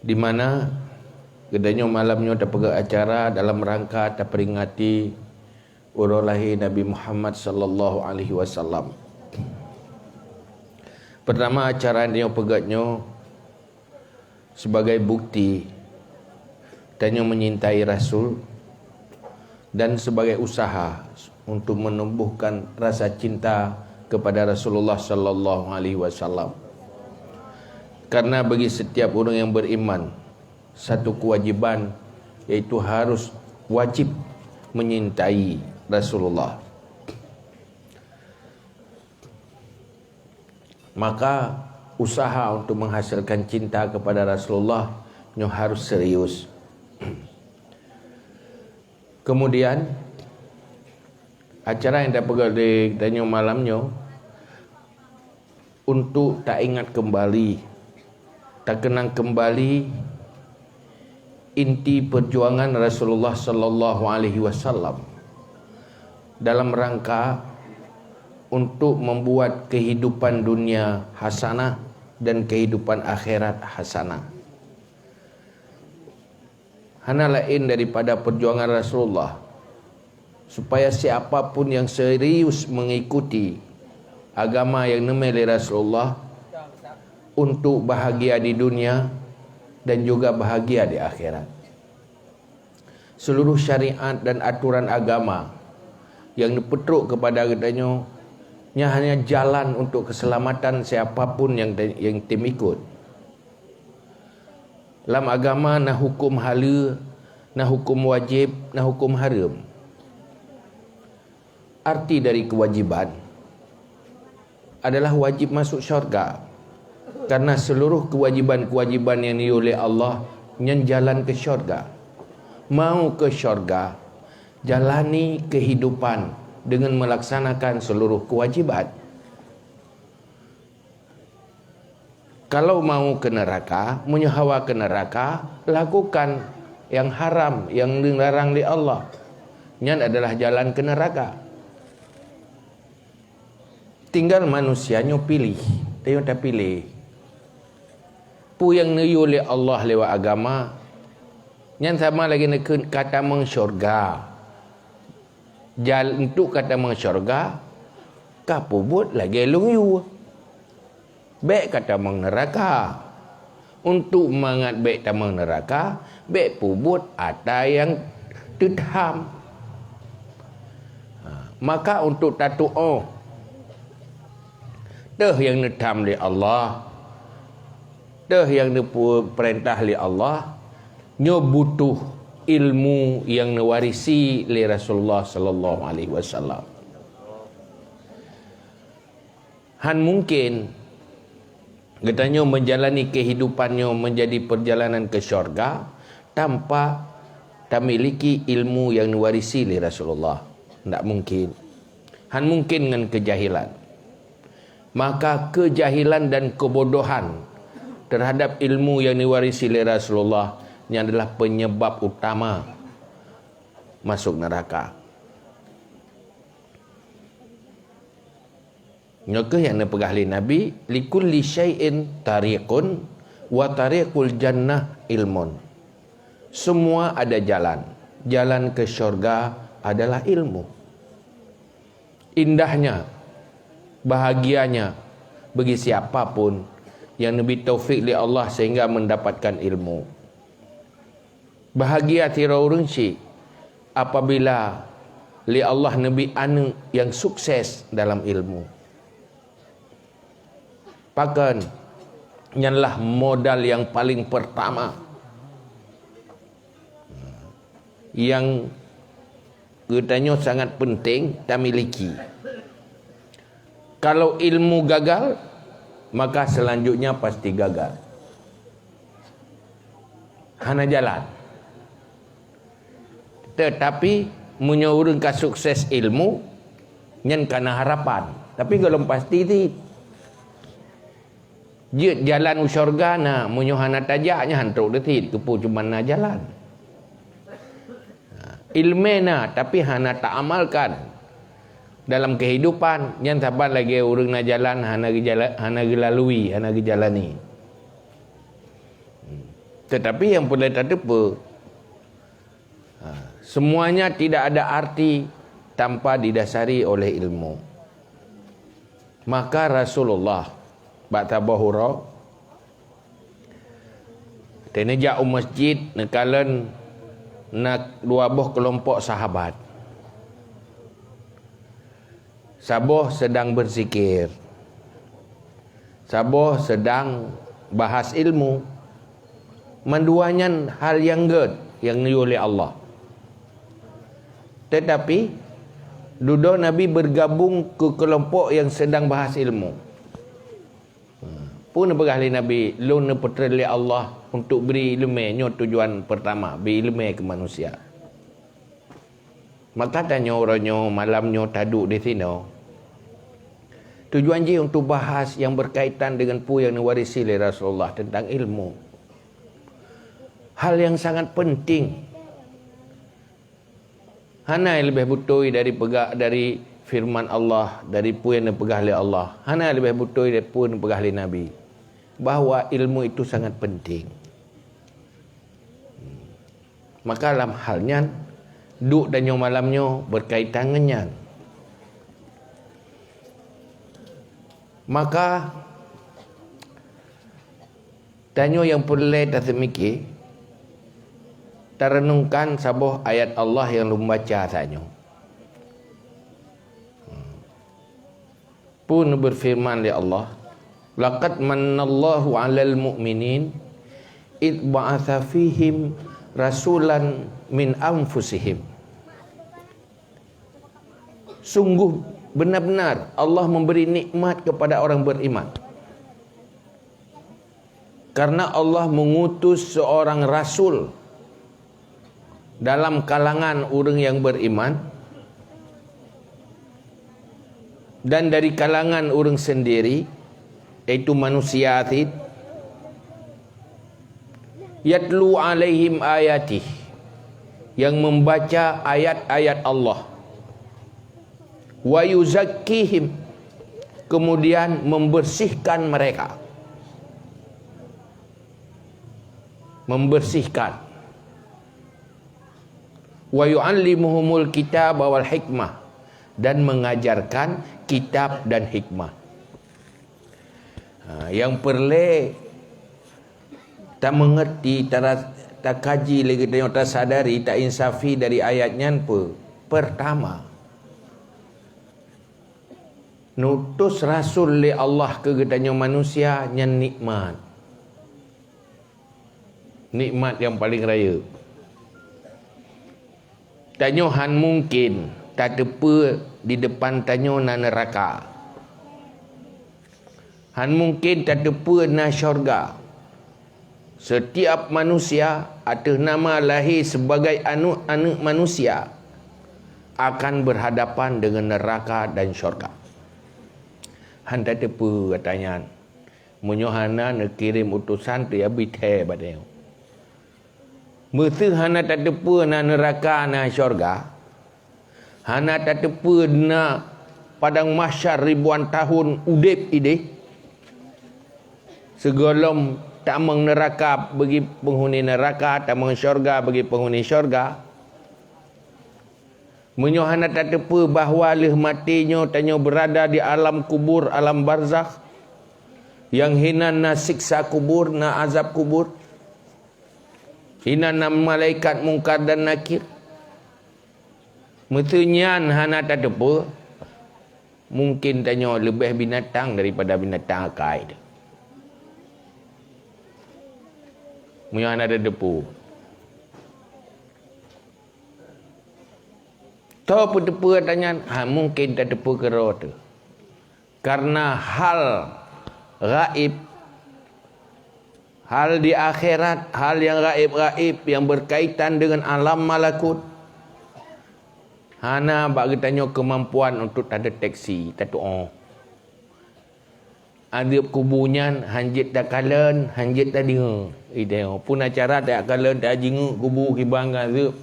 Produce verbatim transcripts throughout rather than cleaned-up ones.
Di mana geutanyoe malam nyoe tapeugah acara dalam rangka taperingati uroe lahé Nabi Muhammad sallallahu alaihi wasallam. Pertama, acara nyang tanyoe peugah nyoe sebagai bukti tanyoe menyintai Rasul dan sebagai usaha untuk menumbuhkan rasa cinta kepada Rasulullah sallallahu alaihi wasallam. Karena bagi setiap orang yang beriman, satu kewajiban, yaitu harus wajib menyintai Rasulullah. Maka, usaha untuk menghasilkan cinta kepada Rasulullah nyoe harus serius. Kemudian, acara nyang tapeugah lé tanyoe malam nyoe untuk taingat kembali, takeunang kembali inti perjuangan Rasulullah sallallahu alaihi wasallam dalam rangka untuk membuat kehidupan dunia hasanah dan kehidupan akhirat hasanah. Hana laén daripada perjuangan Rasulullah, supaya siapa pun yang serius mengikuti agama nyang neumé lé Rasulullah untuk bahagia di dunia dan juga bahagia di akhirat. Seluruh syariat dan aturan agama nyang neupeutrok kepada geutanyoe nyan hanya jalan untuk keselamatan siapa pun nyang, nyang tem ikut. Lam agama na huköm haleue, na huköm wajéb, na huköm hareuem. Arti dari kewajiban adalah wajib masuk syurga. Karena seluruh kewajiban-kewajiban nyang neuyue lé Allah nyan jalan keu syurga. Mau keu syurga, jalani kehidupan dengan melaksanakan seluruh kewajiban. Kalau mau keu neuraka, meunyoe hawa keu neuraka, lakukan nyang haram, nyang neularang lé Allah. Nyan adalah jalan keu neuraka. Tinggal manusia nyoe piléh, tanyoe tapiléh. Peue nyang neuyue lé Allah lewat agama, nyan sama lagée neukheun ka tamong syurga. Jal-, untuk ka tamong syurga, ka peubuet lagée lôn yue. Bék ka tamong neuraka. Untuk mangat bék tamong neuraka, bék peubuet atra nyang teutham. Ha, maka untuk tatuoh teuh nyang neutham lé Allah, teuh nyang neupeupeurintah lé Allah, nyoe butuh ilmu nyang neuwarisi lé Rasulullah sallallahu alaihi wasallam. Han mungken geutanyoe menjalani kehidupan nyoe menjadi perjalanan ke syurga tanpa tamiliki ilmu nyang neuwarisi lé Rasulullah. Ndak mungken. Han mungken ngon keujahilan. Maka keujahilan dan keubodohan terhadap ilmu nyang neuwarisi lé Rasulullah nyan adalah penyebab utama masuk neraka. Nyoe kheueh nyang neupeugah lé Nabi, "Likulli syai'in tariqun, wa tariqul jannah ilmun." Semua ada jalan. Jalan ke syurga adalah ilmu. Indahnya, bahagianya bagi siapa pun yang diberi taufik lé Allah sehingga mendapatkan ilmu. Bahagia sidroe ureuëng syik apabila lé Allah neubri aneuëk nyang sukses dalam ilmu. Pakon? Nyanlah modal nyang paleng peurtama nyang geutanyoe sangat peunteng tamiliki. Kalau ilmu gagal, maka seulanjutnya pasti gagal. Hana jalan. Teutapi, meunyoe ureuëng ka sukses ilmu, nyan ka na harapan. Tapi gohlom pasti cit. Jeuet jalan u syurga na, meunyoe hana tajak, nyan han trok teuh cit, keupeue cuma na jalan. Iéleumé na, tapi hana taamalkan dalam keuhidupan, nyan saban lagée ureuëng na jalan hana geujala-, hana geulalui, hana geujalani. Tetapi nyang peureulée tateupeue, ha, semuanya tidak ada arti tanpa didasari oleh ilmu. Maka Rasulullah bak saboh uroe, watée neujak u masjid, neukalon na dua boh keulompok sahabat. Saboh seudang beuzikir, saboh seudang bahas ilmu. Mandua nyan hal nyang gét nyang geuyue lé Allah. Teutapi, dudoe Nabi beugabong keu keulompok nyang seudang bahas ilmu. Peue neupeugah lé Nabi, "Lôn neupeutrön lé Allah untuk bri iéleumé, nyoe tujuan peurtama, bri iéleumé keu manusia." Maka tanyoe uroe nyoe, malam nyoe taduek disinoe, tujuan jih untuk bahas nyang beukaitan deungon peue nyang neuwarisi lé Rasulullah teuntang ilmu. Hal nyang sangat peunteng. Hana leubeh beutôi dari peugah, dari feureuman Allah, dari peue nyang neupeugah lé Allah. Hana leubeh beutôi dari peue neupeugah lé Nabi, bahwa ilmu itu sangat peunteng. Maka lam hal nyan, duek tanyoe malam nyoe beukaitan ngon nyan. Maka, tanyoe nyang peureulée taseumike, tareunungkan saboh ayat Allah nyang lôn baca tanyoe. Peue neubeufeureuman lé Allah, "Laqad mannallahu 'alal mu'minin id ba'atsa fihim rasulan min anfusihim." Sungguh benar-benar Allah memberi nikmat kepada orang beriman. Karena Allah mengutus seorang rasul dalam kalangan ureuëng nyang beriman dan dari kalangan ureuëng sendiri, yaitu manusia cit, "yatlu 'alaihim ayatih", yang membaca ayat-ayat Allah, "wa yuzakkihim", kemudian membersihkan mereka. Membersihkan. "Wa yu'allimuhumul kitaba wal hikmah", dan mengajarkan kitab dan hikmah. Ha, nyang peureulée tameungerti, tara-, takaji lé geutanyoe, tasadari, tainsafi dari ayat nyan peue? Peurtama, neutus rasul lé Allah keu geutanyoe manusia nyan nikmat. Nikmat nyang paleng rayeuk. Tanyoe hán mungken tateupeue di depan tanyoe na neuraka. Hán mungken tateupeue na syeuruga. Setiap manusia ateueh nama lahé sibagai aneuëk-aneuëk manusia akan beurhadapan deungon neuraka dan syeuruga. Hán tateupeue ata nyan. Meunyoe hana neukirém utosan teuh, ya bit thée bak tanyoe. Meuseu hana tateupeue na neuraka na syeuruga, hana tateupeue na padang mahsyar ribuan tahon udeb ideh, sigohlom tamong neuraka bagi peunghuni neuraka, tamong syeuruga bagi peunghuni syeuruga, meunyoe hana tateupeue bahwa lheueh maté nyoe tanyoe beurada di alam kubur, alam barzakh, nyang hinan na siksa kubur, na azab kubur, hinan na malaikat Mungkar dan Nakir, meuseu nyan hana tateupeue, mungken tanyoe leubeh binatang daripada binatang akai teuh. Meunyoe hana tateupeue. Toh peuteupeue ata nyan? Ha, mungken tateupeue keudroe teuh. Karena hal gaib, hal di akhirat, hal nyang gaib-gaib nyang beukaitan deungon alam malakut, hana bak geutanyoe keumampuan untuk tadeteksi, tatuoh. Azeub kubu nyan hán jeuet takalon, hán jeuet tadeungoe. Ideh, peue na cara takalon, tajingeuk kubu kiban geuazeub?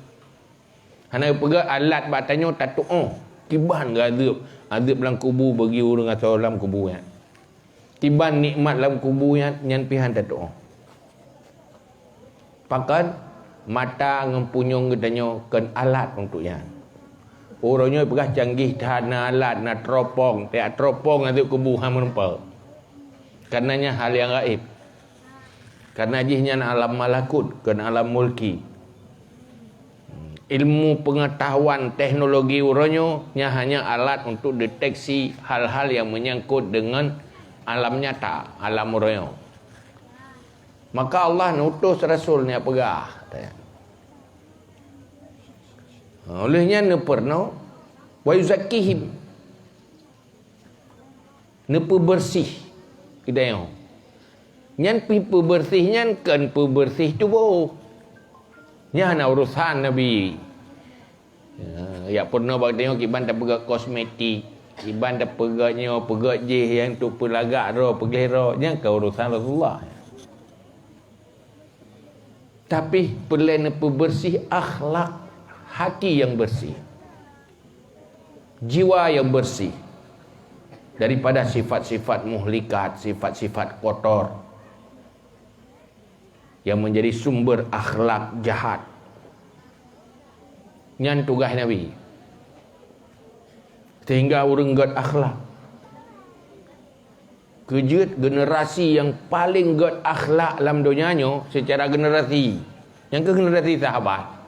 Hana geupeugah alat bak tanyoe tatuoh kiban geuazeub. Azeub lam kubu bagi ureuëng asoe lam kubu nyan. Kiban nikmat lam kubu nyan, nyan pih hán tatuoh. Pakon mata ngon punyueng geutanyoe kon alat untuk nyan. Uroe nyoe peugah canggih that, na alat, na teropong, tiep teropong ateueh kubu hana meureumpok. Karena nyan hal nyang gaib. Karena jih nyan alam malakut, kon alam mulki. Ilmu pengetahuan teknologi uroe nyoe nyan hanya alat untuk deteksi hal-hal yang menyangkut dengan alam nyata, alam uroe nyoe. Maka Allah neutus rasul nyang peugah. Oleh nyan neupeurunoe, "Wa yuzakkihim." Neupeubeureuséh geutanyoe. Nyan pi-, peubeureuséh nyan kon peubeureuséh tuboh. Nyan hana urusan Nabi. Ya, jak peurunoe bak geutanyoe kiban tapeugét kosmetik, kiban tapeugét nyoe, peugét jih nyang untuk peulagak droe, peugleh droe, nyan kon urusan Rasulullah. Tapi peureulée neupeubeureuséh akhlak, hati nyang beureuséh, jiwa nyang beureuséh daripada sifat-sifat muhlikat, sifat-sifat kotor yang menjadi sumber akhlak jahat. Nyan tugaih Nabi. Sehingga ureuëng gét akhlak. Keu jeuet generasi nyang paleng gét akhlak lam donya nyoe seucara generasi. Nyang keu generasi sahabat.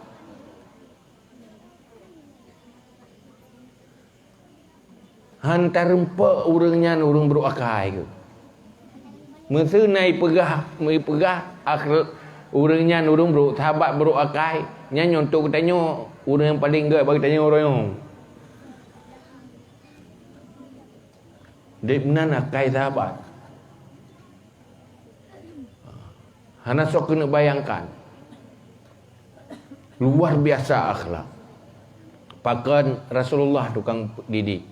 Han tareumpok ureuëng nyan ureuëng brok akai keuh. Meuseu na ipeugah, ipeugah akhl-, ureuëng nyan ureuëng brok, sahabat brok akai, nyan nyontoh geutanyoe ureuëng nyang paleng gét bak geutanyoe uroe nyoe. Dek meunan akai sahabat. Hana soe keuneuk bayangkan. Luar biasa akhlak. Pakon Rasulullah tukang didik.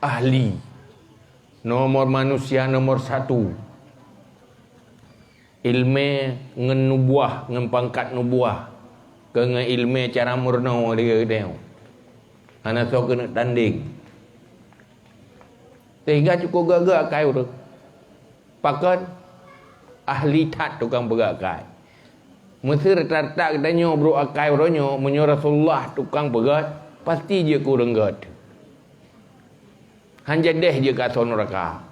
Ahli. Nomor manusia nomor satu. Ilmé ngon nubuah, ngon pangkat nubuah. Keu ngon ilmé cara meurunoe lagée geutanyoe. Hana soe keuneuk tandeng. Sehingga cukup gét-gét akai ureuëng. Pakon? Ahli that tukang peugét akai. Meuseu rata-rata geutanyoe brok akai uroe nyoe, meunyoe Rasulullah tukang peugét, pasti jeuet keu ureuëng gét. Han jadeh jeuet keu asoe nuraka.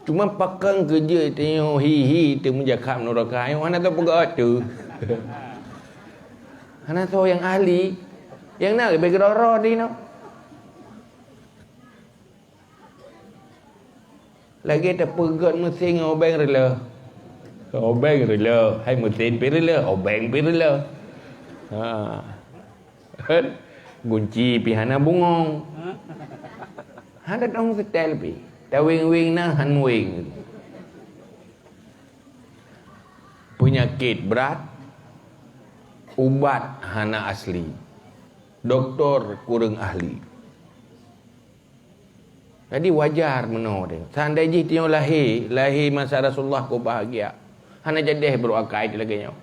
Cuma pakon keu jeuet tanyoe hi-hi teumeujakab nuraka, nyoe hana soe peugét teuh. Hana soe nyang ahli. Nyang na leubeh keudroe-droe di nyoe. Lagée tapeugét meusén ngon obeng rileuh. Obeng rileuh, hai meusén pi rileuh, obeng pi rileuh. Ha. Gunci pi hana bungong. Hana tong setel pi. Taweng-weng na han weng. Peunyakét brat, ubat hana asli. Doktor kureueng ahli. Jadi wajar meunoe deh. Seandai jih tanyoe lahé, lahé masa Rasulullah keu bahagia. Hana jadeh brok akai teuh lagée nyoe.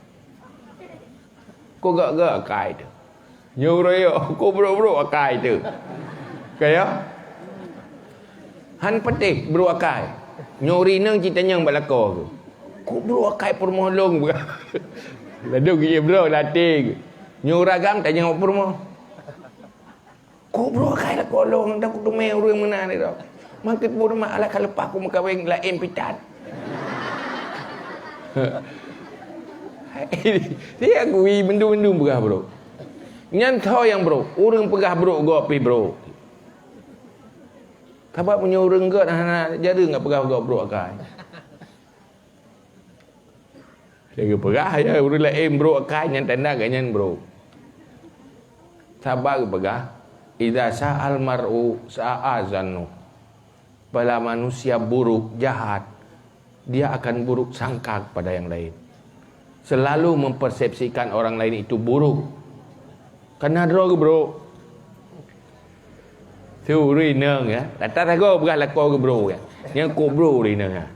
Keu gét-gét akai teuh. Nyoe uroe nyoe, keu brok-brok akai teuh. Kaya? Han patéh brok akai. Nyoe ureuëng inong cit tanyong bak lakoe geuh. Keu brok akai peurumoh lôn. Ladôm geuié brok lam até geuh. Nyoe ureuëng agam tanyong bak peurumoh. Keu brok akai lakoe lôn, dak kuteumé ureuëng meunan nyoe. Mangkeuet buet mak alah ka leupah kumeukawen laén pitan. Siak kui mendung-mendung peugah brok. Nyan soe nyang brok, ureuëng peugah brok gob pih brok. Sabab meunyoe ureuëng gét hana jareueng geupeugah gob brok akai. Lagée peugah ya ureuëng laén brok akai nyan tanda gobnyan brok. Sabab geupeugah, "Idza sa'al mar'u sa'a zannu." Bila manusia buruk, jahat, dia akan buruk sangka kepada yang lain. Selalu mempersepsikan orang lain itu buruk. Kana droe geubrok. Suri inong ya. Rata sagoe peugah lakoe geubrok ya. Nyang kok brok uri inong ya.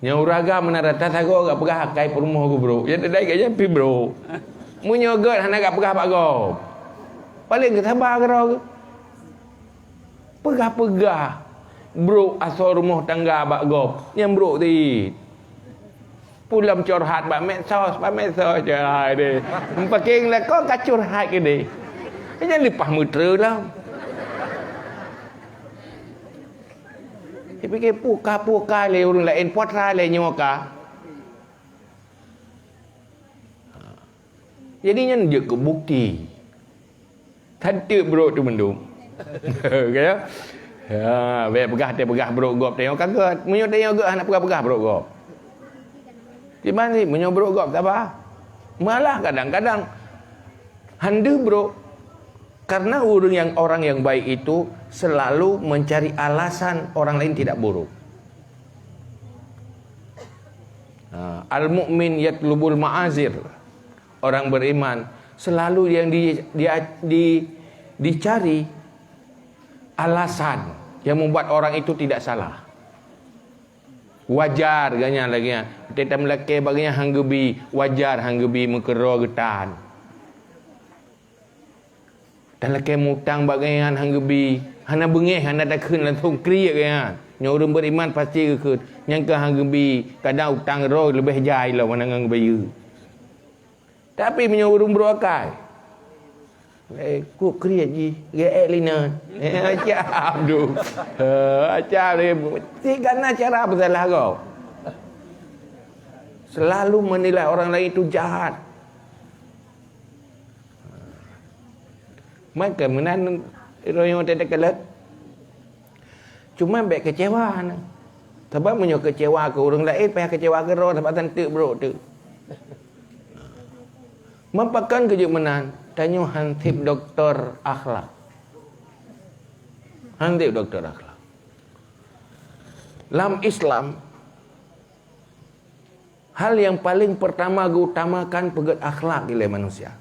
Nyang ureuëng agam meunan rata sagoe gak peugah akai peurumoh geubrok. Ya tadai gak nyan pih brok. Meunyoe gét hana gak peugah bak gob. Paling geusabar keudroe geuh. Peugah-peugah brok asoe rumoh tangga bak gob. Nyang brok cit. Pulang curhat bak medsos, bak medsos je hai deh. Pakeng lakoe ka curhat keudeh. Nyan leupah meuteureu lom. Dipike puka-puka lé ureuëng laén, putra lé nyoe ka. Jadi nyan jeuet keu bukti. That teuk brok teuh mandum. Ka ya? Ya, bèk peugah teupeugah brok gob tanyoe ka gèt. Meunyoe tanyoe gèt hana peugah-peugah brok gob. Kiban sih, meunyoe brok gob sabar. Malah kadang-kadang han deuh brok. Karena ureuëng yang, orang yang baik itu selalu mencari alasan orang lain tidak buruk. Ha, al-mu'min yatlubul ma'azir. Orang beriman selalu yang di, di, di, dicari alasan yang membuat orang itu tidak salah. Wajar geuhnyan lagèe nyan. Teutab lakèe bak geuhnyan han geubi, wajar han geubi meukeurô geutan. Dan lakèe mutang bak geuhnyan han geubi, hana beungèh, hana takheun langsung kriet geuhnyan. Nyoe ureuëng beriman pasti geukheun, nyang keu han geubi, kadang utang roh leubeh jai lom hana ngon geubayeue. Tapi meunyoe ureuëng brok akai, eh, kok kriet jih, geuék linan. Eh, acam tu. Eh, acam dia. Tiga na cara bersalah kau. Selalu menilai orang lain itu jahat. Maka meunan royong teudekeulot. Cuma bèk keucewa na. Sabab meunyoe keucewa keu ureuëng laén, payah keucewa keu droe, sabab tan teuk brok teuk. Meupakon keu jeuet meunan, tanyoe han sép doktor akhlak. Han sép doktor akhlak. Lam Islam, hal yang paling pertama geuutamakan peugét akhlak ilèe manusia.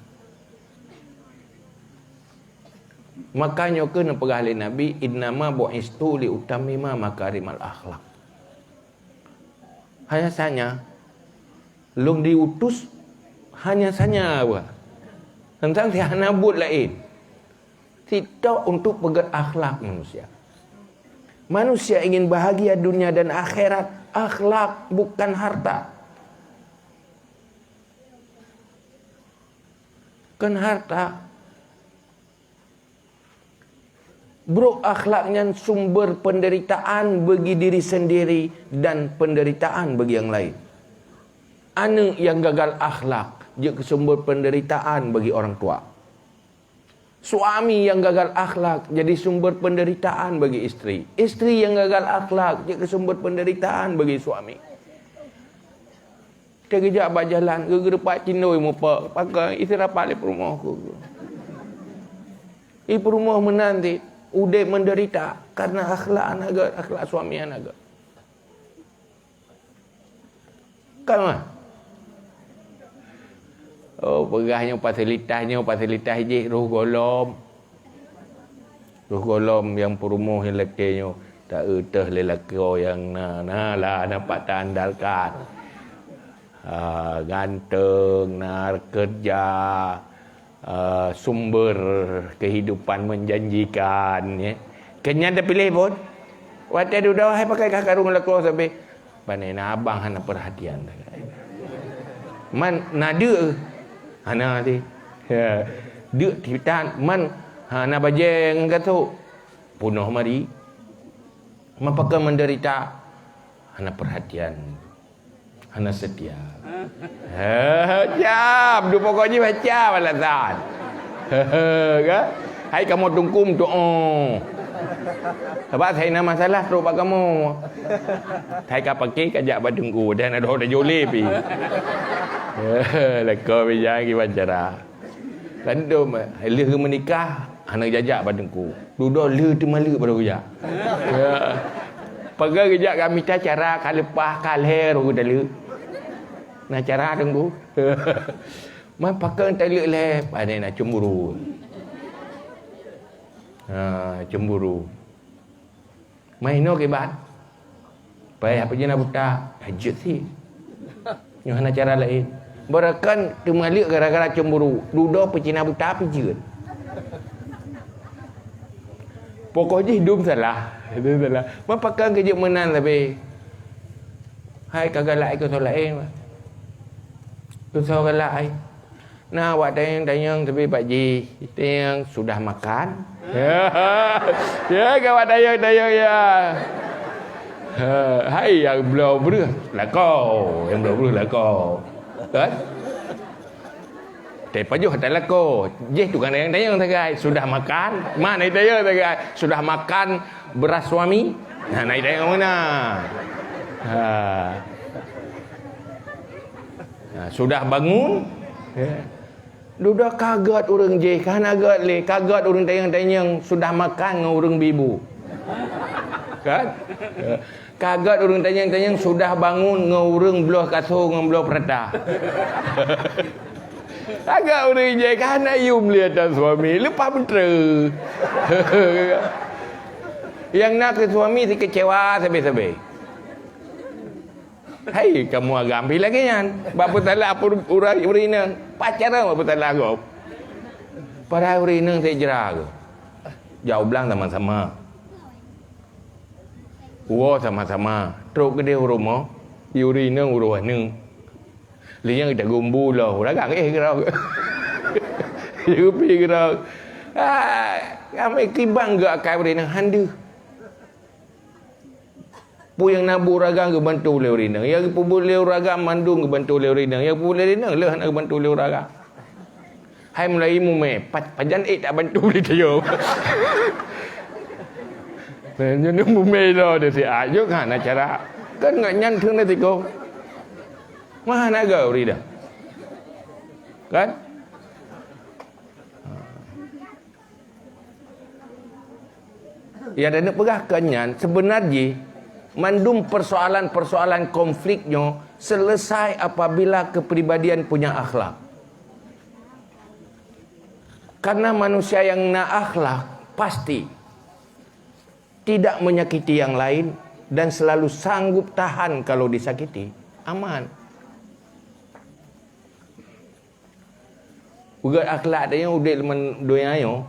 Maka nyoe keuh neupeugah lé Nabi, "Innama bu'istu li utammima makarimal akhlak." Hanya saja, lôn diutus hanya saja, bah. Teuntang si hana buet laén. Sitok untuk peugét akhlak manusia. Manusia ingin bahagia dunia dan akhirat, akhlak bukan harta. Bukan harta. Brok akhlak nyan sumber penderitaan bagi diri sendiri dan penderitaan bagi yang lain. Aneuk nyang gagal akhlak jeuet keu sumber penderitaan bagi orang tua. Suami nyang gagal akhlak jadi sumber penderitaan bagi isteri. Isteri nyang gagal akhlak jadi sumber penderitaan bagi suami. Teugeujak bak jalan, geugeureupak cindoi mupok, pakon isteri rapat lé peurumoh ku. Di peurumoh meunan cit udeb menderita karena akhlak aneuk geuh, akhlak suami aneuk geuh. Kan mah? Oh, peugah nyoe fasilitas nyoe, fasilitas jih roh gohlom. Roh gohlom nyang peurumoh nyang lakèe nyoe, ta-eu teuh lé lakoe nyang na, na lah, na pat taandalkan. Ah, ganteng, na keureuja, ah, sumber kehidupan menjanjikan, ya. Keu nyan tapiléh phon. Watèe dudoe hai pakai ka karong lakoe sabé. Pane na abang hana perhatian. Man na deuk? Hana teuh. Ya. Deuk titan man hana bajèe ngon gasok. Punoh mari. Man pakon menderita? Hana perhatian. Hana setia. Heh, jam. Dua pokok jih macam alasan. Kan? Hai kamoe teungku meutu'oh. Sabab hai na masalah trok bak kamoe. Hai ka paké ka jak bak teungku, dan ada orang jolè pi. Lakoe bijang kiban cara. Random, lheueh meunikah, hana jajak bak teungku. Dudoe lheueh teumaleuek baru geujak. Ya. Pagai geujak ka mita cara, ka leupah, ka lhèe roh geutaleuek. Na cara teungku. Man pakon taleuek lhèe, pane na cemburu. Ha, cemburu. Mainoe kiban. Pai apa jina buta? Hajat sih. Nyoe hana cara lain. Beurakan teumaleuek gara-gara cemburu. Dudoe peucina buta pijeuet. Pokok jih dum salah. Dum salah. Man pakon keu jeuet meunan sabe. Hai ka galak ikôt soe laén. Soe galak ai. Na awak tanyong-tanyong tapi Pak Ji, tanyong sudah makan? Ya, ya, ka awak tanyong-tanyong ya. Ha, hai nyang bloe breuh lakoe, nyang bloe breuh lakoe. Kan? Tapi pajoh tak lakoe. Jih tukang tanyong-tanyong sagai, sudah makan? Mana tanyong sagai? Sudah makan beras suami? Nah, nak tanyong mana? Ha. Ha, sudah bangun? Ya. Dudoe ka gét ureuëng jih, ka hana gét lé, ka gét ureuëng tanyong-tanyong sudah makan ngon ureuëng bibu. Kan? Ya. Ka gét ureuëng tanyong-tanyong sudah bangun ngon ureuëng bloe kasô ngon bloe peurata. Ka gét ureuëng jih, ka hana yum lé ata suami, leupah meuteue. Nyang na keu suami si keucewa sabe-sabe. Hai, kamoe agam pih lagée nyan. Bak peusalah ureuëng, ureuëng inong, pacaran bak peusalah gob. Padahai ureuëng inong sejra geuh. Jak u blang sama-sama. Woe sama-sama. Trok keudeh u rumoh, di ureuëng inong ureuëng aneuk. Lé nyang geuta gumbu lom, ureuëng agam eh keudroe. Geupi keudroe. Ah, ramé kibang geuh akai ureuëng inong han deuh. Peue nyang na bu ureuëng agam geubantu lé ureuëng inong. Nyang geupeubuet lé ureuëng agam mandum geubantu lé ureuëng inong. Nyang geupeubuet lé ureuëng inong lé hana geubantu lé ureuëng agam. Hai mulai mumé, pat-, pajan ék tak bantu lé tanyoe. Nyoe mumé lo deh si ajuk hana cara. Kan ngat nyan theueng deh tiko. Mah hana gau rida. Kan? Ya, dan peugah keu nyan, sebenar jih mandum persoalan-persoalan konflik nyoe selesai apabila kepribadian punya akhlak. Karena manusia yang na akhlak pasti tidak menyakiti yang lain dan selalu sanggup tahan kalau disakiti. Aman. Peugét akhlak tanyoe udeb lam donya nyoe.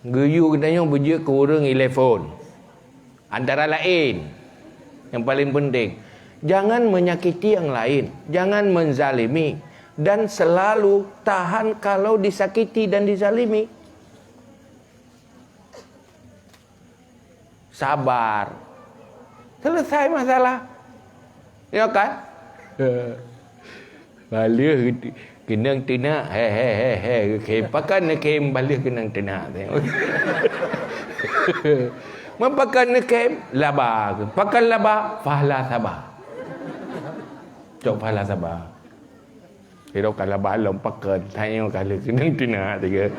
Geuyue geutanyoe beujeuet keu ureuëng ilée phon. Antara laén, yang paling penting, jangan menyakiti yang lain, jangan menzalimi, dan selalu tahan kalau disakiti dan dizalimi. Sabar. Selesai masalah. Ya kan? Baleuh keunong teunak, he, he, he, he, khem. Pakon neukhem baleuh keunong teunak. Man pakon neukhem, laba. Pakon laba, pahala saba. Cok pahala saba. Iro ka laba lom pakon, tanyoe ka lheueh keunong teunak tiga.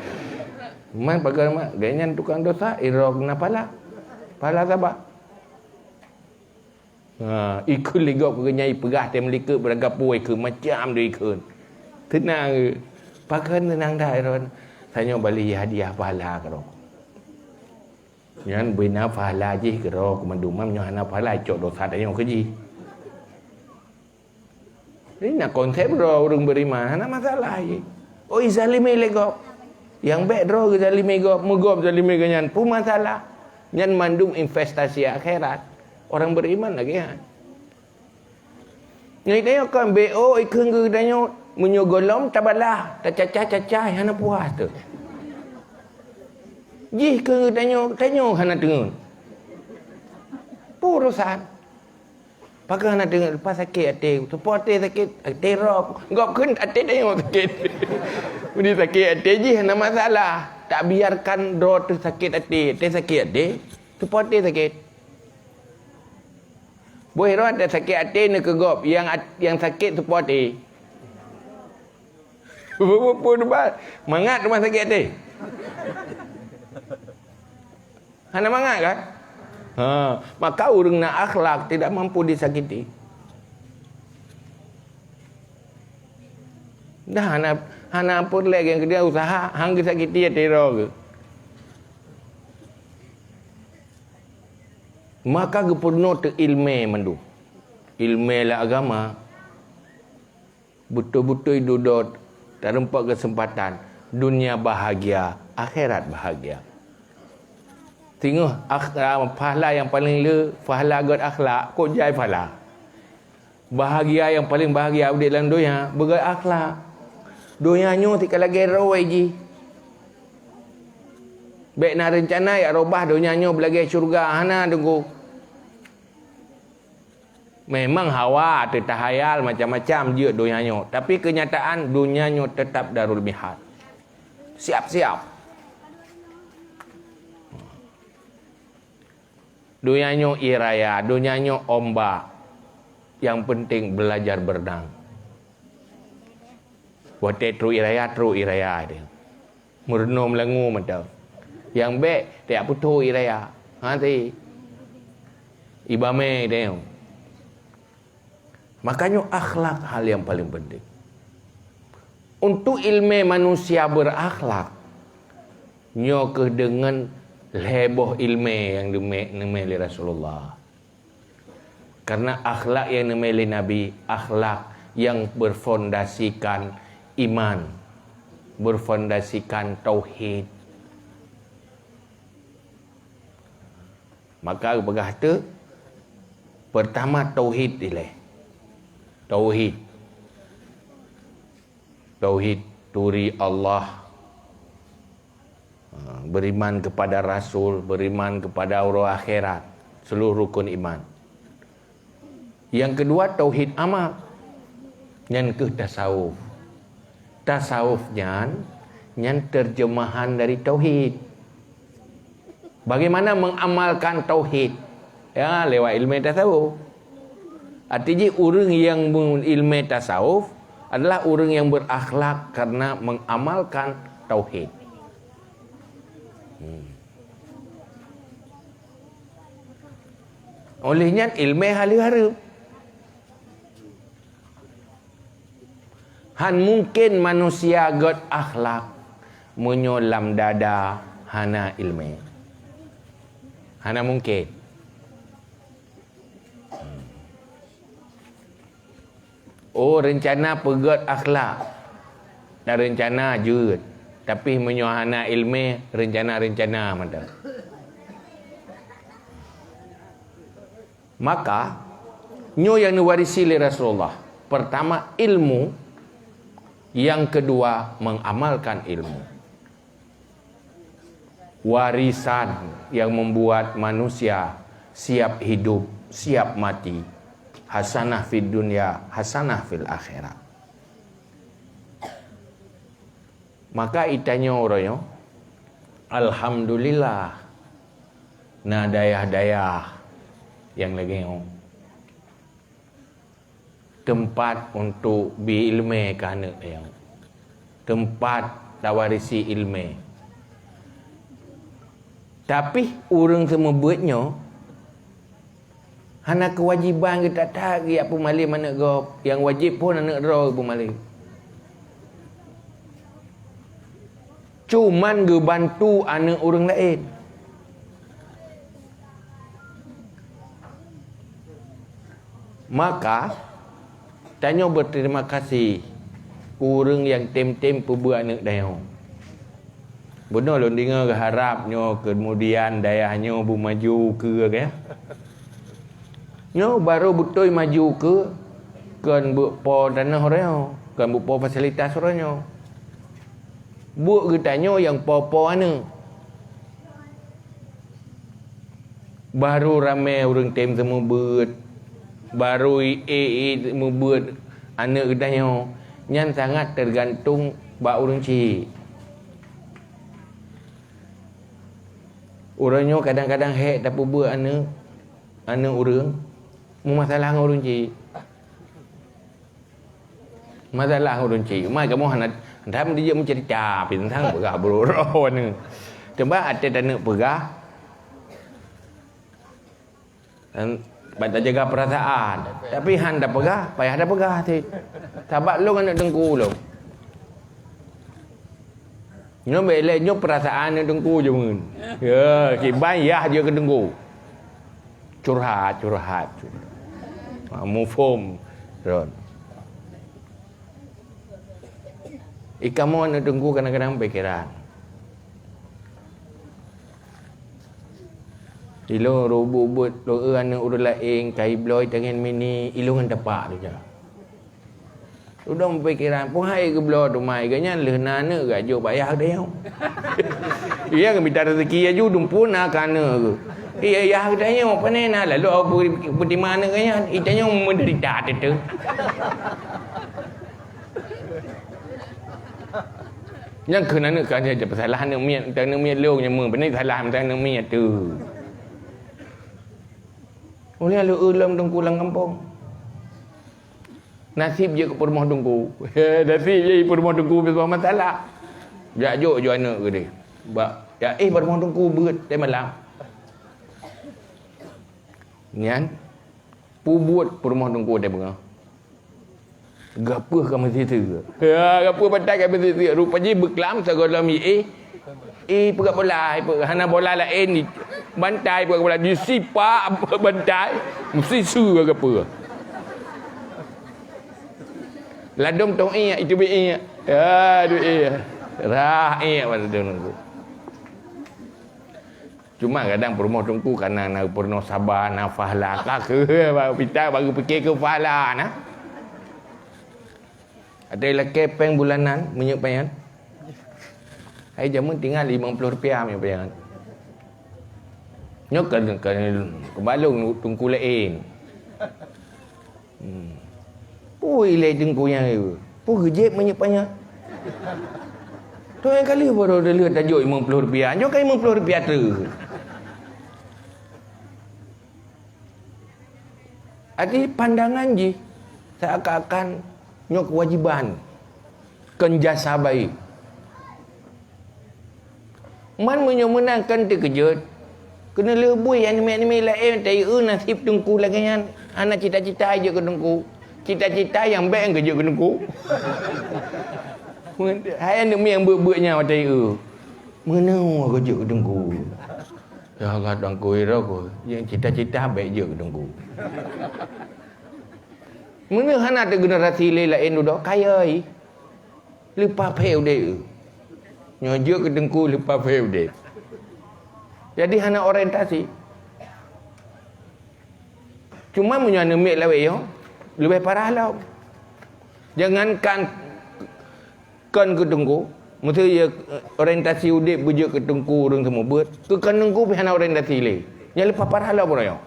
Man pakon mak, gobnyan tukang dosa, iro na pahala. Pahala saba. Ha, ikheun lé gob keu geuhnyan ipeugah teuh meulikot beuragam peue ikheun, macam deuh ikheun. Teunang, pakon teunang that iro. Tanyoe bali hadiah pahala keudroe. Nyan beuna pahala jih keudroe keu mandum, nyoe hana pahala icok dosa tanyoe keu jih. Jadi na konsep droe ureuëng beriman, hana masalah jih. Oh, izalimi lé gob. Nyang bék droe geuzalimi gob, meugob zalimi gobnyan, peue masalah? Nyan mandum investasi akhirat. Orang beriman lagée nyan. Nyan tanyoe kon B O ikheun geutanyoe, meunyoe gohlom tabalah, tacacah-cacah hana puas teuh. Jih keu geutanyoe, tanyoe hana teungeut. Peue urosan? Pakon hana teungeut, leupah sakét até. Teupeue até sakét, até rob. Gob kheun até tanyoe sakét. Meuni sakét até jih hana masalah. Tak biarkan droe teuh sakét até, até sakét até. Teupeue até sakét. Boh droe até sakét até neukeu gob, nyang at-, nyang sakét teupeue até. Peue-peue teuma, mangat teuma sakét até. Hana mangat kan? Ha, maka ureuëng na akhlak tidak mampu disakiti. Dah hana, hana peureulée nyang keudua usaha, han geusakiti até droe geuh. Maka geupeurunoe teuh iéleumé mandum. Iéleumé lam agama. Beutôi-beutôi dudoe tarumpok keuseumpatan, dunia bahagia, akhirat bahagia. Singoh akh-, pahala nyang paleng le, pahala göt akhlak, kok jai pahala. Bahagia nyang paleng bahagia udeb lam donya beugét akhlak. Donya nyoe tika lagée roe jih. Bék na reuncana jak robah donya nyoe beulagée syeuruga, hana, Teungku. Memang hawa teutahayal macam-macam jeuet donya nyoe, tapi keunyataan donya nyoe teutap darul mihad. Siap-siap. Donya nyoe ie raya, donya nyoe ombak. Yang penting belajar berenang. Watée trok ie raya, trok ie raya teuh. Meurunoe meulangue mantong. Nyang bék tajak putôh ie raya. Ha, ti. Iba mé teuh. Makanya akhlak hal yang paling penting. Untuk ilmé manusia berakhlak, nyoe keuh deungon lhée boh ilmé nyang neumé, neumé lé Rasulullah. Karena akhlak nyang neumé lé Nabi, akhlak nyang berfondasikan iman, berfondasikan tauhid. Maka geupeugah teuh, pertama tauhid ilée. Tauhid. Tauhid, turi Allah. Ha, beriman kepada Rasul, beriman kepada uroe akhirat, seluruh rukun iman. Nyang keudua, tauhid amal. Nyan keuh tasawuf. Tasawuf nyan, nyan terjemahan dari tauhid. Bagaimana mengamalkan tauhid? Ya, lewat ilmu tasawuf. Arti jih, ureuëng nyang meuilmu tasawuf adalah ureuëng nyang berakhlak karena mengamalkan tauhid. Hmm. Oleh nyan, ilmu hareuem-hareuem. Han mungken manusia gét akhlak meunyoe lam dada hana ilmu. Hana mungken. Oh, rencana peugét akhlak. Dan rencana jeuet. Tapi meunyoe hana ilmu, rencana-rencana mantong. Maka, nyoe nyang neuwarisi lé Rasulullah. Pertama, ilmu. Yang kedua, mengamalkan ilmu. Warisan yang membuat manusia siap hidup, siap mati. Hasanah fid dunya, hasanah fil akhirat. Maka itanyoe uroe nyoe, alhamdulillah, na dayah-dayah nyang lagée nyoe. Teumpat untuk bi ilmu keu aneuëk nyoe. Teumpat tawarisi ilmu. Tapi ureuëng seumeubeuet nyoe hana keuwajéban geuh that-that geujak peumalém aneuëk gob, nyang wajéb phon aneuëk droe geupeumalém. Cuman geubantu aneuëk ureuëng laén. Maka, tanyoe beuterima kasih keu ureuëng nyang tem-tem peubeuet aneuëk tanyoe. Bunoe lôn deungoe geuharab nyoe keumudian dayah nyoe beumaju keue, ya. Nyoe barô beutôi maju keue, kon beuet po tanoh uroe nyoe, kon beuet po fasilitas uroe nyoe. Buet geutanyoe nyang po-po aneuëk. Barô ramé ureuëng tem seumeubeuet, barô ié-ié seumeubeuet aneuëk geutanyoe, nyan sangat teugantung bak ureuëng chik. Uroe nyoe kadang-kadang hék tapeubeuet aneuëk, aneuëk ureuëng, meumasalah ngon ureuëng chik. Masalah ureuëng chik. Mai kamoe hana, hana meudijak meucerita, bintang peugah beurôh-rôh ni. Cuba até taneuëk peugah, dan bak tajaga perasaan. Tapi han tapeugah, payah tapeugah cit. Sabab lôn aneuëk teungku lôn. Nyoe bék lé nyoe perasaan aneuëk teungku jameun. Ya, kiban yah jeuet keu teungku. Curhat, curhat. Ha, muphom. Ron. Ikamoe aneuëk teungku kadang-kadang pikiran. Ilôn rôh buet-buet, lôn eu aneuk ureueng laén, ka ibloe tangen mini, ilôn ngon tapak tu nya. Udong pikiran, peue hai geubloe teuma, gobnyan lheueh na aneuk geujok bak yah geutanyoe. Iya geumita raseuki laju, dumpeue na keu aneuk geuh. Iya, yah geutanyoe, pane na, lalu peutima aneuk gobnyan, geutanyoe meudeurita teuteuh. Nyang kheun aneuk ka jeuet peusalah aneuk miet, aneuk miet lôn nyang meu, pane salah aneuk miet tu. Ulèe lôn eu lom teungku lam gampông. Naseb jeuet keu peurumoh teungku. Naseb jeuet peurumoh teungku biasa masalah. Jak jok ju aneuk geude. Bak, jak éh peurumoh teungku beuet teuh malam. Nyan, peubuet peurumoh teungku teuh beungoh. Gapeuh ka meusiseu. Ya, gapeuh bantai ka meusiseu. Rupa jih beuklam sigohlom éh. Éh peugah bola, éh peugah hana bola laén. Bantai peugah bola, jisipak bantai. Meusiseu gapeuh. Ladôm tong éh, itu bi éh. Ya, duek éh. Rah éh pada teungku. Cuma kadang peurumoh teungku kana na peurunoe saba, na fahla. Ka kheueh baru pita, baru pike keu fahla na. Ada lakée péng bulanan minyeuk panyöt. Hai jameun tinggai limong ploh rupiah minyeuk panyöt. Nyoe ka, ka keubalong teungku laén. Hmm. Peue ilée teungku nyan, peue geujép minyeuk panyöt? Toh nyang ka lheueh baroe lheueh tajok limong ploh rupiah. Nyoe ka limong ploh rupiah treuk. Jadi pandangan jih seakan-akan nyoe kewajiban, kon jasa baik. Man meunyoe meunan kan teukeujot, keuneuk lheueh bui aneuk miet-aneuk miet laén tayue naseb teungku lagée nyan, hana cita-cita jeuet keu teungku. Cita-cita nyang bék nyang geujeuet keu teungku. Hai aneuk miet nyang beuet-beuet nyan watée eu. Meunoe geujeuet keu teungku. Ya Allah, teungku, ira ku. Nyang cita-cita bék jeuet keu teungku. Meunyoe hana teugenerasi lé laén dudoe, kayée. Leupah phé udép. Nyoe jeuet keu teungku leupah phé udép. Jadi hana orientasi. Cuma meunyoe aneuk miet lawét nyoe, leubeh parah lom. Jangankan kon keu teungku, meuseu ya, orientasi udép beujeuet keu teungku ureuëng seumeubeuet, keu kon teungku pih hana orientasi lé. Nyan leupah parah lom uroe nyoe.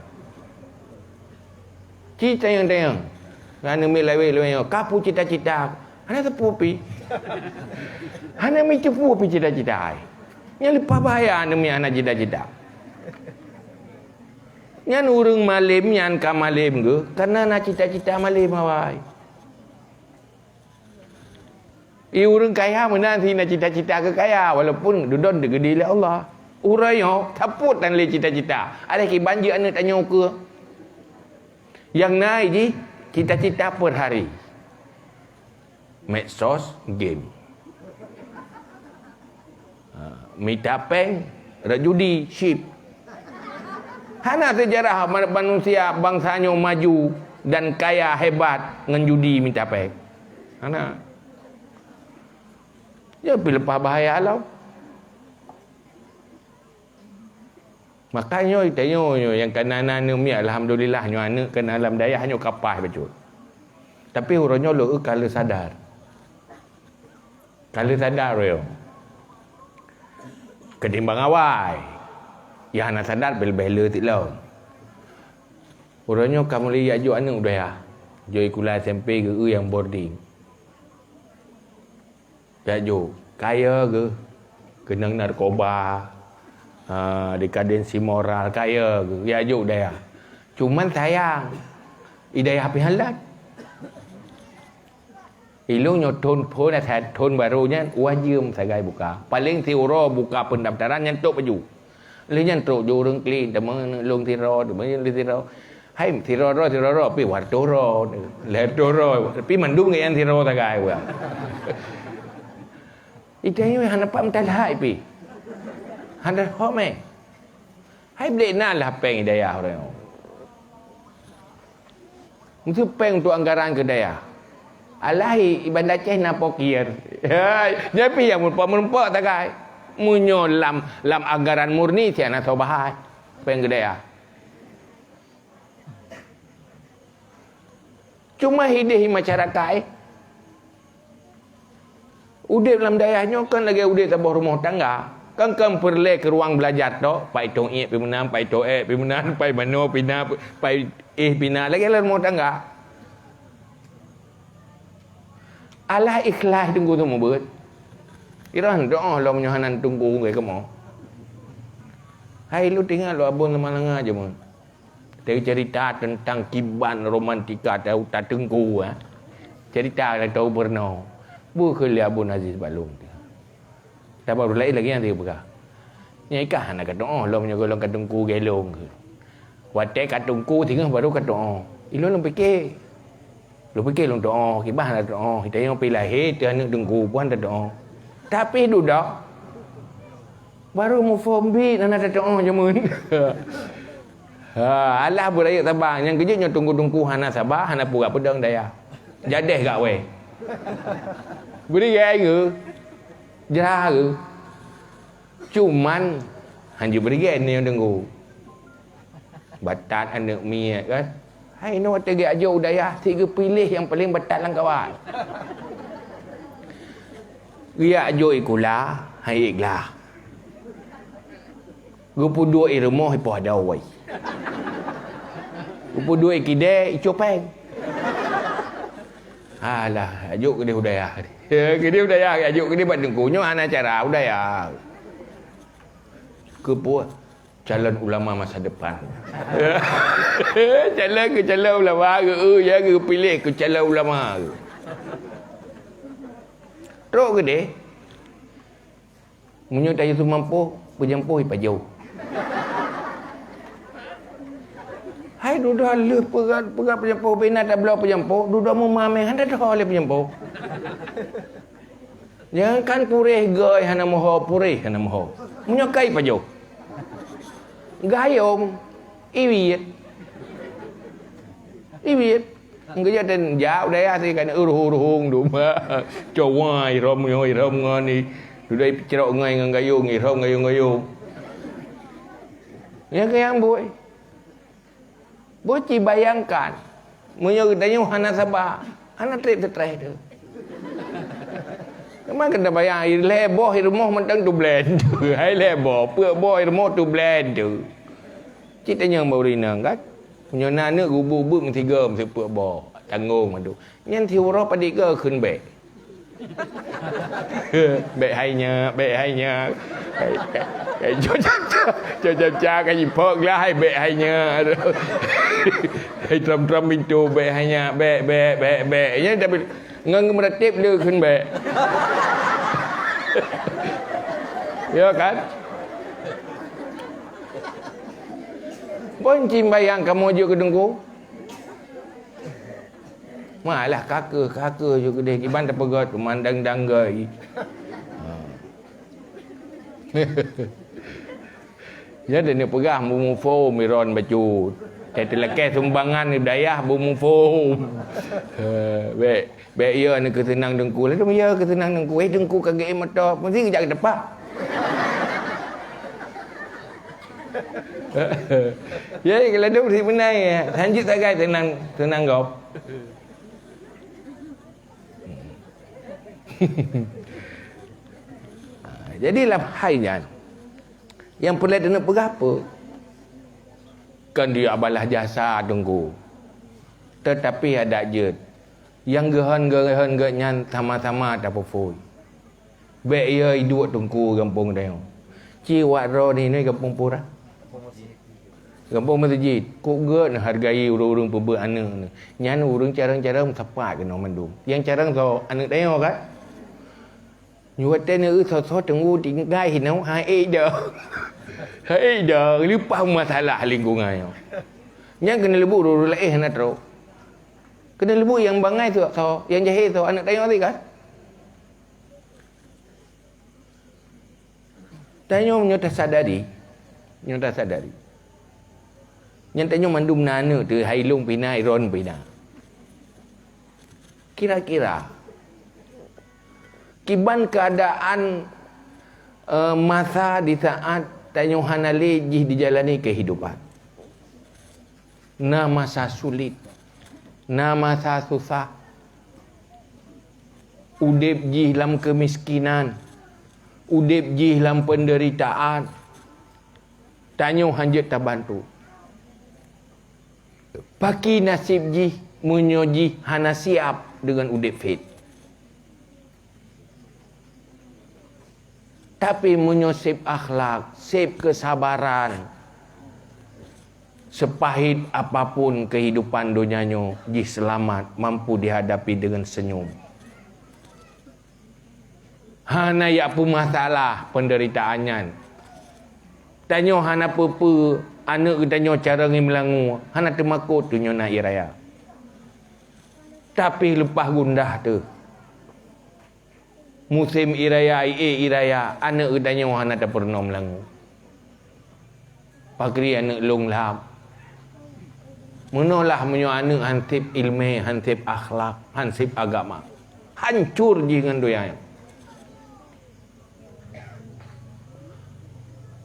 Ci tanyong-tanyong. Aneuk miet lawét lawét nyoe, ka peue cita-cita? Hana teupeu pi. Hana mi teupeu pi cita-cita hai. Nyan leupah bahaya aneuk miet hana cita-cita. Nyan ureuëng malém nyan ka malém geuh, kareuna na cita-cita malém awai. I ureuëng kaya meunan si na cita-cita keu kaya, walaupun dudoe digeudi lé Allah. Uroe nyoe, tapot tan lé cita-cita. Aleh kiban jeuet aneuk tanyoe keue. Nyang na jih cita-cita per hari. Medsos, game. Ha, mita péng, rot judi, chip. Hana seujarah ma-, manusia bansa nyoe maju dan kaya hebat ngon judi mita péng. Hana. Ya, pih leupah bahaya lom. Makajih nyoe, tanyoe nyoe nyang kana na aneuk miet, alhamdulillah, nyoe aneuk kana lam dayah nyoe ka paih bacut. Tapi uroe nyoe lôn eu ka lheueh sadar. Ka lheueh sadar uroe nyoe. Keutimbang awai. Nyang hana sadar leubeh le tiep lom. Uroe nyoe ka mulai jak jok aneuk u dayah. Jok sikula S M P geu nyang boarding. Jak jok. Kaya geuh. Keunong narkoba. Ha, dekadensi moral. Kaya geuh. Jak jok u dayah. Cuman sayang. I dayah pih hana lôn. Ilôn nyoe thon, phon asai thon barô nyan wajeuem sagai buka. Paleng siuroe buka pendaftaran nyan trok baju. Lheueh nyan trok jeuet ureuëng klik, teuma lôn sidroe, teuma lôn sidroe. Hai sidroe-droe, sidroe-droe, pih wartoh droe, lhèe toh droe, pih mandum ngon nyan sidroe sagai buka. Itanyoe hana pat meutalhai pih. Hana hom eh. Hai blék na lah péng i dayah uroe nyoe. Meuseupeng untuk anggaran keu dayah. Alai i Banda Aceh na pokir. Hai, nyan pih nyang meureumpok-meureumpok sagai. Meunyoe lam, lam anggaran murni, siat na soe bahai. Péng keu dayah. Cuma hideh masyarakat, eh. Udeb lam dayah nyoe kan lagée udeb saboh rumoh tangga. Kan, kan peureulée keu ruang beulajar tok, pai toh iek pi meunan, pai toh ék pi meunan, pai manoe pina, pai éh pina, lagée lam rumoh tangga. Alah ikhlas teungku seumeubeuet. Iroh doa lom nyoe hana teungku ngon kamoe. Hai lôn teuingat lôn abon Samalanga jameun. Teucerita teuntang kiban romantika ta-, ta teungku, eh. Cerita ta tahu peurunoe. Beuh keu lé Abon Aziz Balong teuh. Tabaro laén lagée nyang teupeugah. Nyang ikah hana ka tuoh lom nyoe golom ka teungku gelong keu. Watée ka teungku singoh baru ka tuoh. Ilôn lôn pike. Lôn pike lôn tuoh, kiban hana tuoh. Tanyoe pi lahé teuh aneuëk teungku pun hana tuoh. Tapi dudoe baru muphom bit hana tuoh jameun. Ha, alah beurayeuk saban. Nyang keujeuet nyoe teungku-teungku hana saba, hana pura peudong dayah. Jadeh gak wée. Bri gai ngeue. Jra ngeue. Cuman, hanjeuet bri gai nyoe teungku. Batat aneuëk miet kan. Hai nyoe watée geujak jok u dayah, sit geupiléh nyang paleng batat lam kawan. Geujak jok i kula, hai i glah. Geupeuduek i rumoh ipoh dawai. Geupeuduek i kidée icue péng. Alah, ajok keudeh u dayah. Keudeh u dayah, ajok keudeh bak teungku. Nyoe hana cara u dayah. Keupeue? Calon ulama masa depan. Calon keu calon ulama, geu-, ya geupiléh keu calon ulama. Trok keudeh. Meunyoe tayue seumampoh, peujampoh ipajoh. Hai dudoe lheueh peugah, peugah peujampoh, bina tabloe peujampoh, dudoe meumamé hana teuho lé peujampoh. Jangankan puréh goi hana meuho, puréh hana meuho. Meunyoe kai pajoh. Gayong, iwiet. Iwiet. Geujak dan jak u dayah tadi kan uruhong-uruhong dum. Cowa irom nyoe irom ngon ni. Dudoe peucrok ngai ngon gayong, irom gayong-gayong. Ya ke yang bui. Bui ci bayangkan. Meunyoe geutanyoe hana saba, hana treb stres tu. Memang kena bayang, lhée boh i rumoh mantong tu blend tu. Hai lhée boh, peuet boh i rumoh tu blend tu. Cit tanyong bak ureueng inong kan. Meunyoe na aneuk geubuet-buet meusigoe meusipeue boh, tanggong madu. Nyan siuroe padit goe kheun bék. Bék hai nyak, bék hai nyak. Hai, hai, hai, co-, co-, co-, co-, co-, ka jipok glah hai bék hai nyak. Hai tram-tram pintoe bék hai nyak, bék, bék, bék, bék. Nyan tapi ngon geumeuratéb le kheun bék. Ya kan? Bon cimbayang kamoe jok keu teungku. Malah kakeuh, kakeuh jok keudeh kiban teupeugah teumandang danggai. Ha. Ya, dan peugah bumufom iron bacut. Teuteulakée sumbangan dayah bumufom. Ha, bék. Bék ya ni keuseunang teungku. Lalu ya keuseunang teungku. Eh, teungku ka geuém moto. Mesti geujak keu teumpat. Ya, kalau dum si menai, hanjeuet sagai seunang, seunang gob. Jadi lam hai nyan, nyang peureulée taneuk peugah peue? Kan dia balah jasa teungku. Tetapi adak jeuet. Nyang geuhon-geuhon geuh nyan sama-sama tapeupui. Bék ya iduek teungku gampông tanyoe. Ci wak droe ni, ni gampông pura. Gampông meuseujid. Kok geuet neuhargai ureueng-ureueng peubeuet aneuk nyoe. Nyan ureueng carông-carông sapat keunoe mandum. Nyang carông soe aneuk tanyoe kan? Nyoe watée neueu soe-soe teungku tinggai hinoe hai dah. Hai dah leupah masalah lingkungan nyoe. Nyan keuneuk leubeh ureueng laén hana trok. Keuneuk leubeh nyang bangai soe, soe, nyang jahé soe, aneuk tanyoe tadi kan? Tanyoe nyoe tasadari, nyoe tasadari. Nyan tanyoe mandum na aneuk teuh hai lôn pih na, iron pih na. Kira-kira kiban keuadaan, eh, masa di saat Tanyoe hana lé jih dijalani kehidupan. Na masa sulit, na masa susah. Udeb jih lam kemiskinan, udeb jih lam penderitaan. Tanyoe hanjeuet tabantu. Paki naseb jih meunyoe jih hana siap deungon udeb phét. Tapi meunyoe seb akhlak, seb keusabaran, seupahit apapun keuhidupan donya nyoe jih seulamat, mampu dihadapi deungon seunyum. Hana jak peumasalah peunderitaan nyan. Tanyoe hana peue-peue, aneuëk geutanyoe carông i meulangue, hana teumakot tunyok na ie raya. Tapi leupah gundah teuh. Musém ie raya, ie ie raya, aneuëk geutanyoe hana tapeurunoe meulangue. Pakri aneuëk lôn lham. Meunoe lah meunyoe aneuëk han seb iéleumé, han seb akhlak, han seb agama. Hancor jih ngon donya nyoe.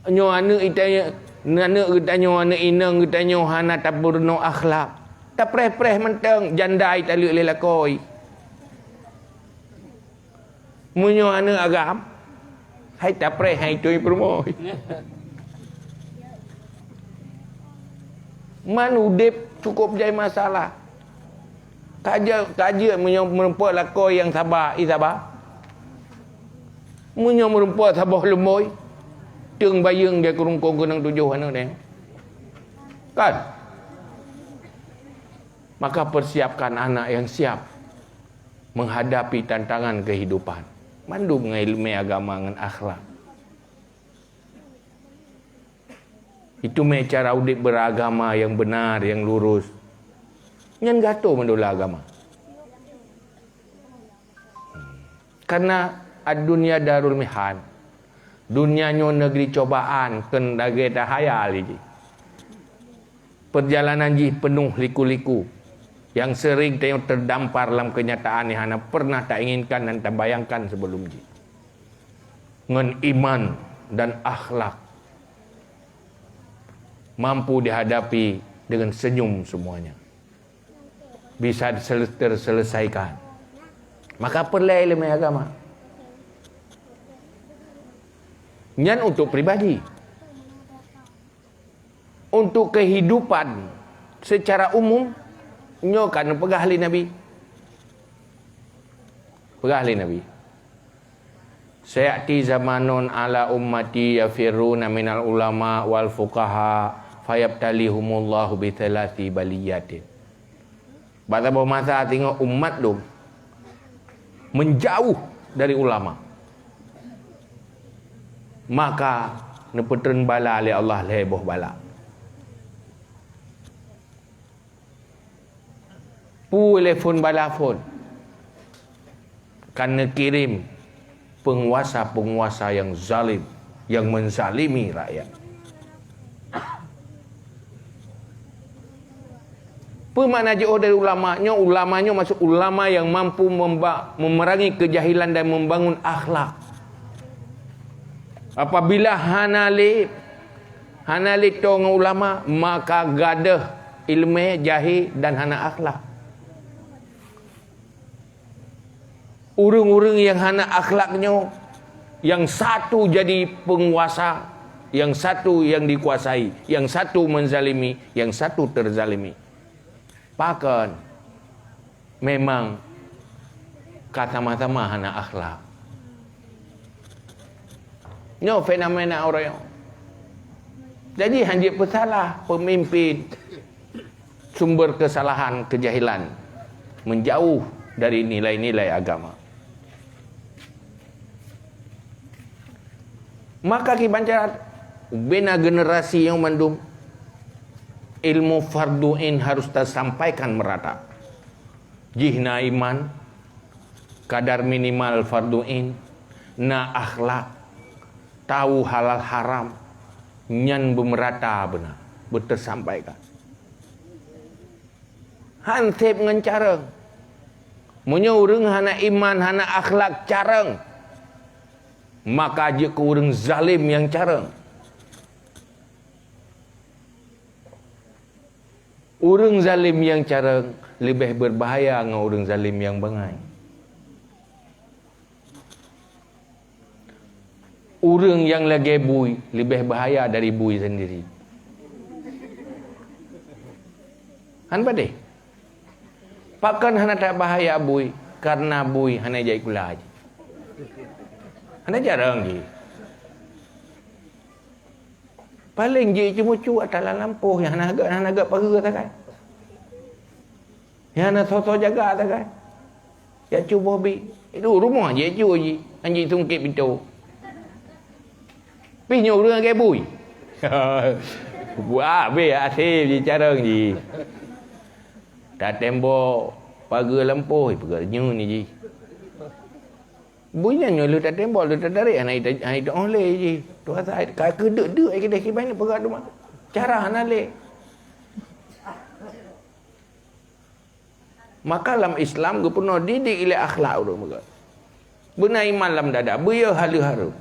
Nyoe aneuëk geutanyoe, aneuëk geutanyoe, aneuëk inong geutanyoe hana tapeurunoe akhlak. Tapreh-preh mantong janda italeuek lé lakoe. Meunyoe aneuëk agam, hai tapreh hai toi peurumoh. Man udeb cukup jai masalah. Ka jeuet, ka jeuet meunyoe meurumpok lakoe nyang saba, i saba. Meunyoe meurumpok saboh lumboi, teueng bayeueng dia keurungkong keunong tujoh aneuëk deh. Kan? Maka persiapkan anak yang siap menghadapi tantangan kehidupan. Mandum ngon iéleumé agama ngon akhlak. Itu mé cara udeb beragama yang benar, yang lurus. Nyan gato meudula agama. Karena ad-dunya darul mihan. Dunia nyoe negeri cobaan, kon lagée tahayal jih. Perjalanan jih penuh liku-liku yang sering tanyoe terdampar lam kenyataan nyang hana pernah tainginkan dan tabayangkan sebelum jih. Ngon iman dan akhlak mampu dihadapi dengan senyum semuanya. Bisa sel-, terselesaikan. Maka peureulée iéleumé agama. Nyan untuk pribadi. Untuk kehidupan secara umum, nyoe kan peugah lé Nabi. Peugah lé Nabi. "Sayati zamanun ala ummati yafirruna minal ulama wal fuqaha fayabtalihumullahu bi thalathi baliyatin." Bak saboh masa singoh umat lôn menjauh dari ulama, maka neupeutreun bala lé Allah lhée boh bala. Peue lé phon bala phon? Ka neukirém peunguasa-peunguasa nyang zalim, nyang meuzalimi rakyat. Peue makna jiôh dari ulama? Nyoe ulama nyoe maksud ulama nyang mampu memba-, memerangi keujahilan dan membangun akhlak. Apabila hana lé, hana lé toe ngon ulama, maka gadôh iéleumé, jahé dan hana akhlak. Ureuëng-ureuëng nyang hana akhlak nyoe, nyang satu jadi peunguasa, nyang satu nyang dikuasai, nyang satu meuzalimi, nyang satu teuzalimi. Pakon? Memang ka sama-sama hana akhlak. Nyoe fenomena uroe nyoe. Jadi, hanjeuet peusalah peumimpin. Sumber kesalahan keujahilan, menjauh dari nilai-nilai agama. Maka kiban cara ubena generasi nyang mandum ilmu fardu ain harus tasampaikan merata. Jih na iman, kadar minimal fardu ain, na akhlak, tahu halal haram, nyan beumeurata beuna, beuteusampaikan. Han seb ngon carông. Meunyoe ureuëng hana iman, hana akhlak carông, maka jeuet keu ureuëng zalem nyang carông. Ureuëng zalim nyang carông leubeh beubahaya ngon ureuëng zalim nyang bangai. Ureuëng nyang lagée bui leubeh bahaya dari bui sendiri. Hán padeh? Pakon hana that bahaya bui? Karena bui hana jai kula jih. Hana carông jih. Paleng jih cuma cuak talam lampôh nyang hana gét, hana gét pageue sagai. Nyang hana soe-soe jaga sagai. Jak cuboh bi. Itu rumoh jih cuak jih. Anjing sungkit pintoe. Pih nyoe ureuëng lagée bui. Buah be asai jih carông jih. Tatembok pageue lampôh, peugah nyoe ni jih. Bui nyan nyoe lheueh tatembok, lheueh tatarek, hana ita-, hana ita óh lé jih. Tuha sa ka keudeuk-deuk ai keudeh kiban ni peugah teuma. Cara hana lé. Maka lam Islam geupeurunoe didik ilée akhlak ureuëng meukeue. Beuna iman lam dada, beuyeu haleuh hareuem.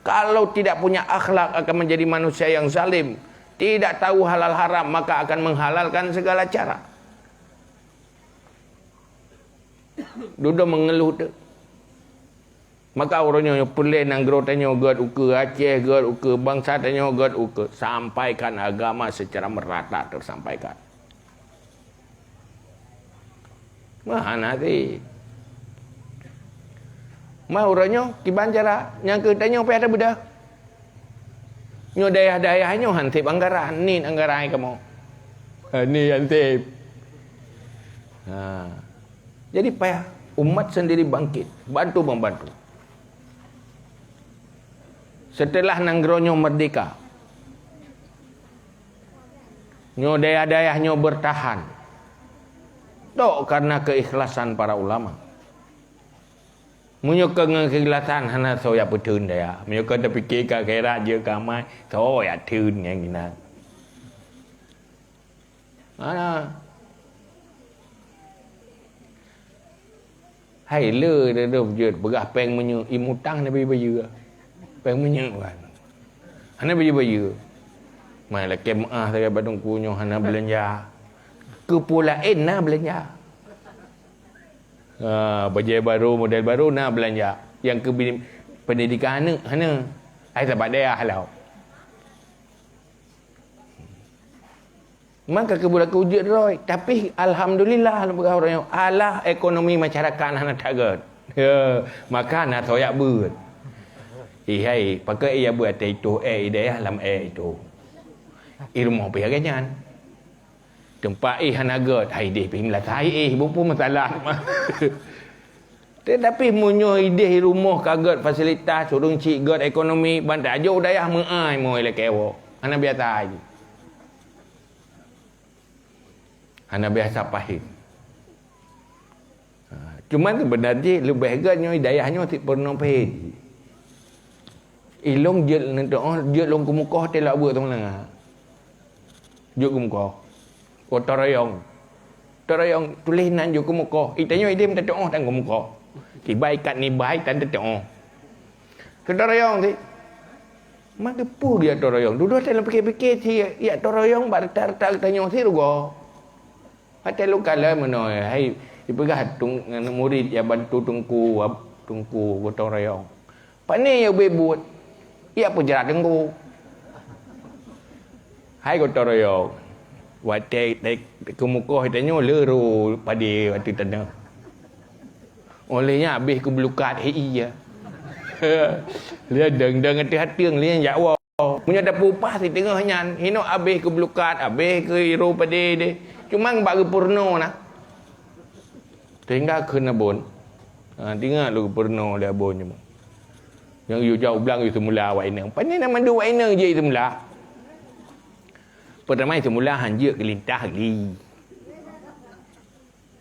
Kalau tidak punya akhlak akan menjadi manusia yang zalim, tidak tahu halal haram, maka akan menghalalkan segala cara. Dudoe meungeuluh teuh. Maka uroe nyoe peureulée nanggroe tanyoe gét ukeue, Aceh gét ukeue, bansa tanyoe gét ukeue, sampaikan agama secara merata tersampaikan. Meuhana cit. Ma uroe nyoe kiban cara nyang keu tanyoe payah tabeudôh. Nyoe dayah-dayah nyoe han sép anggaran, niet anggaran kamoe. Ha, niet han sép. Ha. Jadi payah umat sendiri bangkit, bantu membantu. Setelah nanggroe nyoe merdeka, nyoe dayah-dayah nyoe bertahan. Tok karena keikhlasan para ulama. Meunyoe kon ngon keikhlasan hana soe jak peutheun dayah. Meunyoe kon tapike keu akhirat jeuet keu amai, soe jak theun nyang inan. Hana. Hai le, deuh jeuet peugah péng meunyoe, imutang hana bayeue-bayeue. Péng meunyoe kan. Hana bayeue-bayeue. Mai lakée meuáh sagai bak teungku nyoe hana beulanja. Keu peue laén na beulanja. Ha, bajée barô, model barô na beulanja. Nyang keu bi-, pendidikan aneuk hana. Ai sabak dayah lom. Maka keu budak keu jeuet droe, tapi alhamdulillah lôn peugah uroe nyoe, alah ekonomi masyarakat hana that gét. Ya, maka na soe jak beuet. Ih hai, pakon ih jak beuet ateueh itoh ék, ih dayah lam ék itoh. Ih rumoh pih lagée nyan. Teumpat ih hana gét, hai ideh pih meulasai ih, bukon masalah. Tetapi meunyoe ideh rumoh ka gét fasilitas, ureuëng chik gét ekonomi, ban tajok u dayah meuai moe ilée kewoe. Hana biasa jih. Hana biasa pahém. Ha, cuman seubeuna jih leubeh gét nyoe dayah nyoe sit peurunoe pahém. Ilong jeuet neuteuoh, jeuet lôn keumukoh teuh lak beuet teuma. Jeuet keumukoh. Gotong royong. Gotong royong tuléh nan jeuet keumukoh. Itanyoe ideh meutateuoh tan keumukoh. Kiban ikat nibai tan teuoh. Gotong royong sit. Maka peue geuyak gotong royong? Dudoe tan lôn pike-pike sit yak gotong royong bak rata-rata geutanyoe sit rugoe. Watée lôn kalon meunoe, hai, ipeugah tung-, murit nyang bantu teungku, ab-, teungku gotong royong. Pane nyang ubé buet? Yak peujrat teungku. Hai gotong royong. Watée te-, keumukoh tanyoe le ro padé ateueh tanoh. Óh lheueh nyan abéh keu beulukat hi iya. Lheueh deng-deng ateueh ateueng lheueh nyan jak woe. Meunyoe tapeupah siteungoh nyan, hinoe abéh keu beulukat, abéh keu iro padé deh. Cuma bak geupeurunoe na. Sehingga kheun abon. Ha, teuingat lôn geupeurunoe lé abon nyoe. Nyang yue jak u blang yue seumula awak inong. Pane na mandum awak inong jeuet seumula. Peutama seumula han jeuet keu lintah li.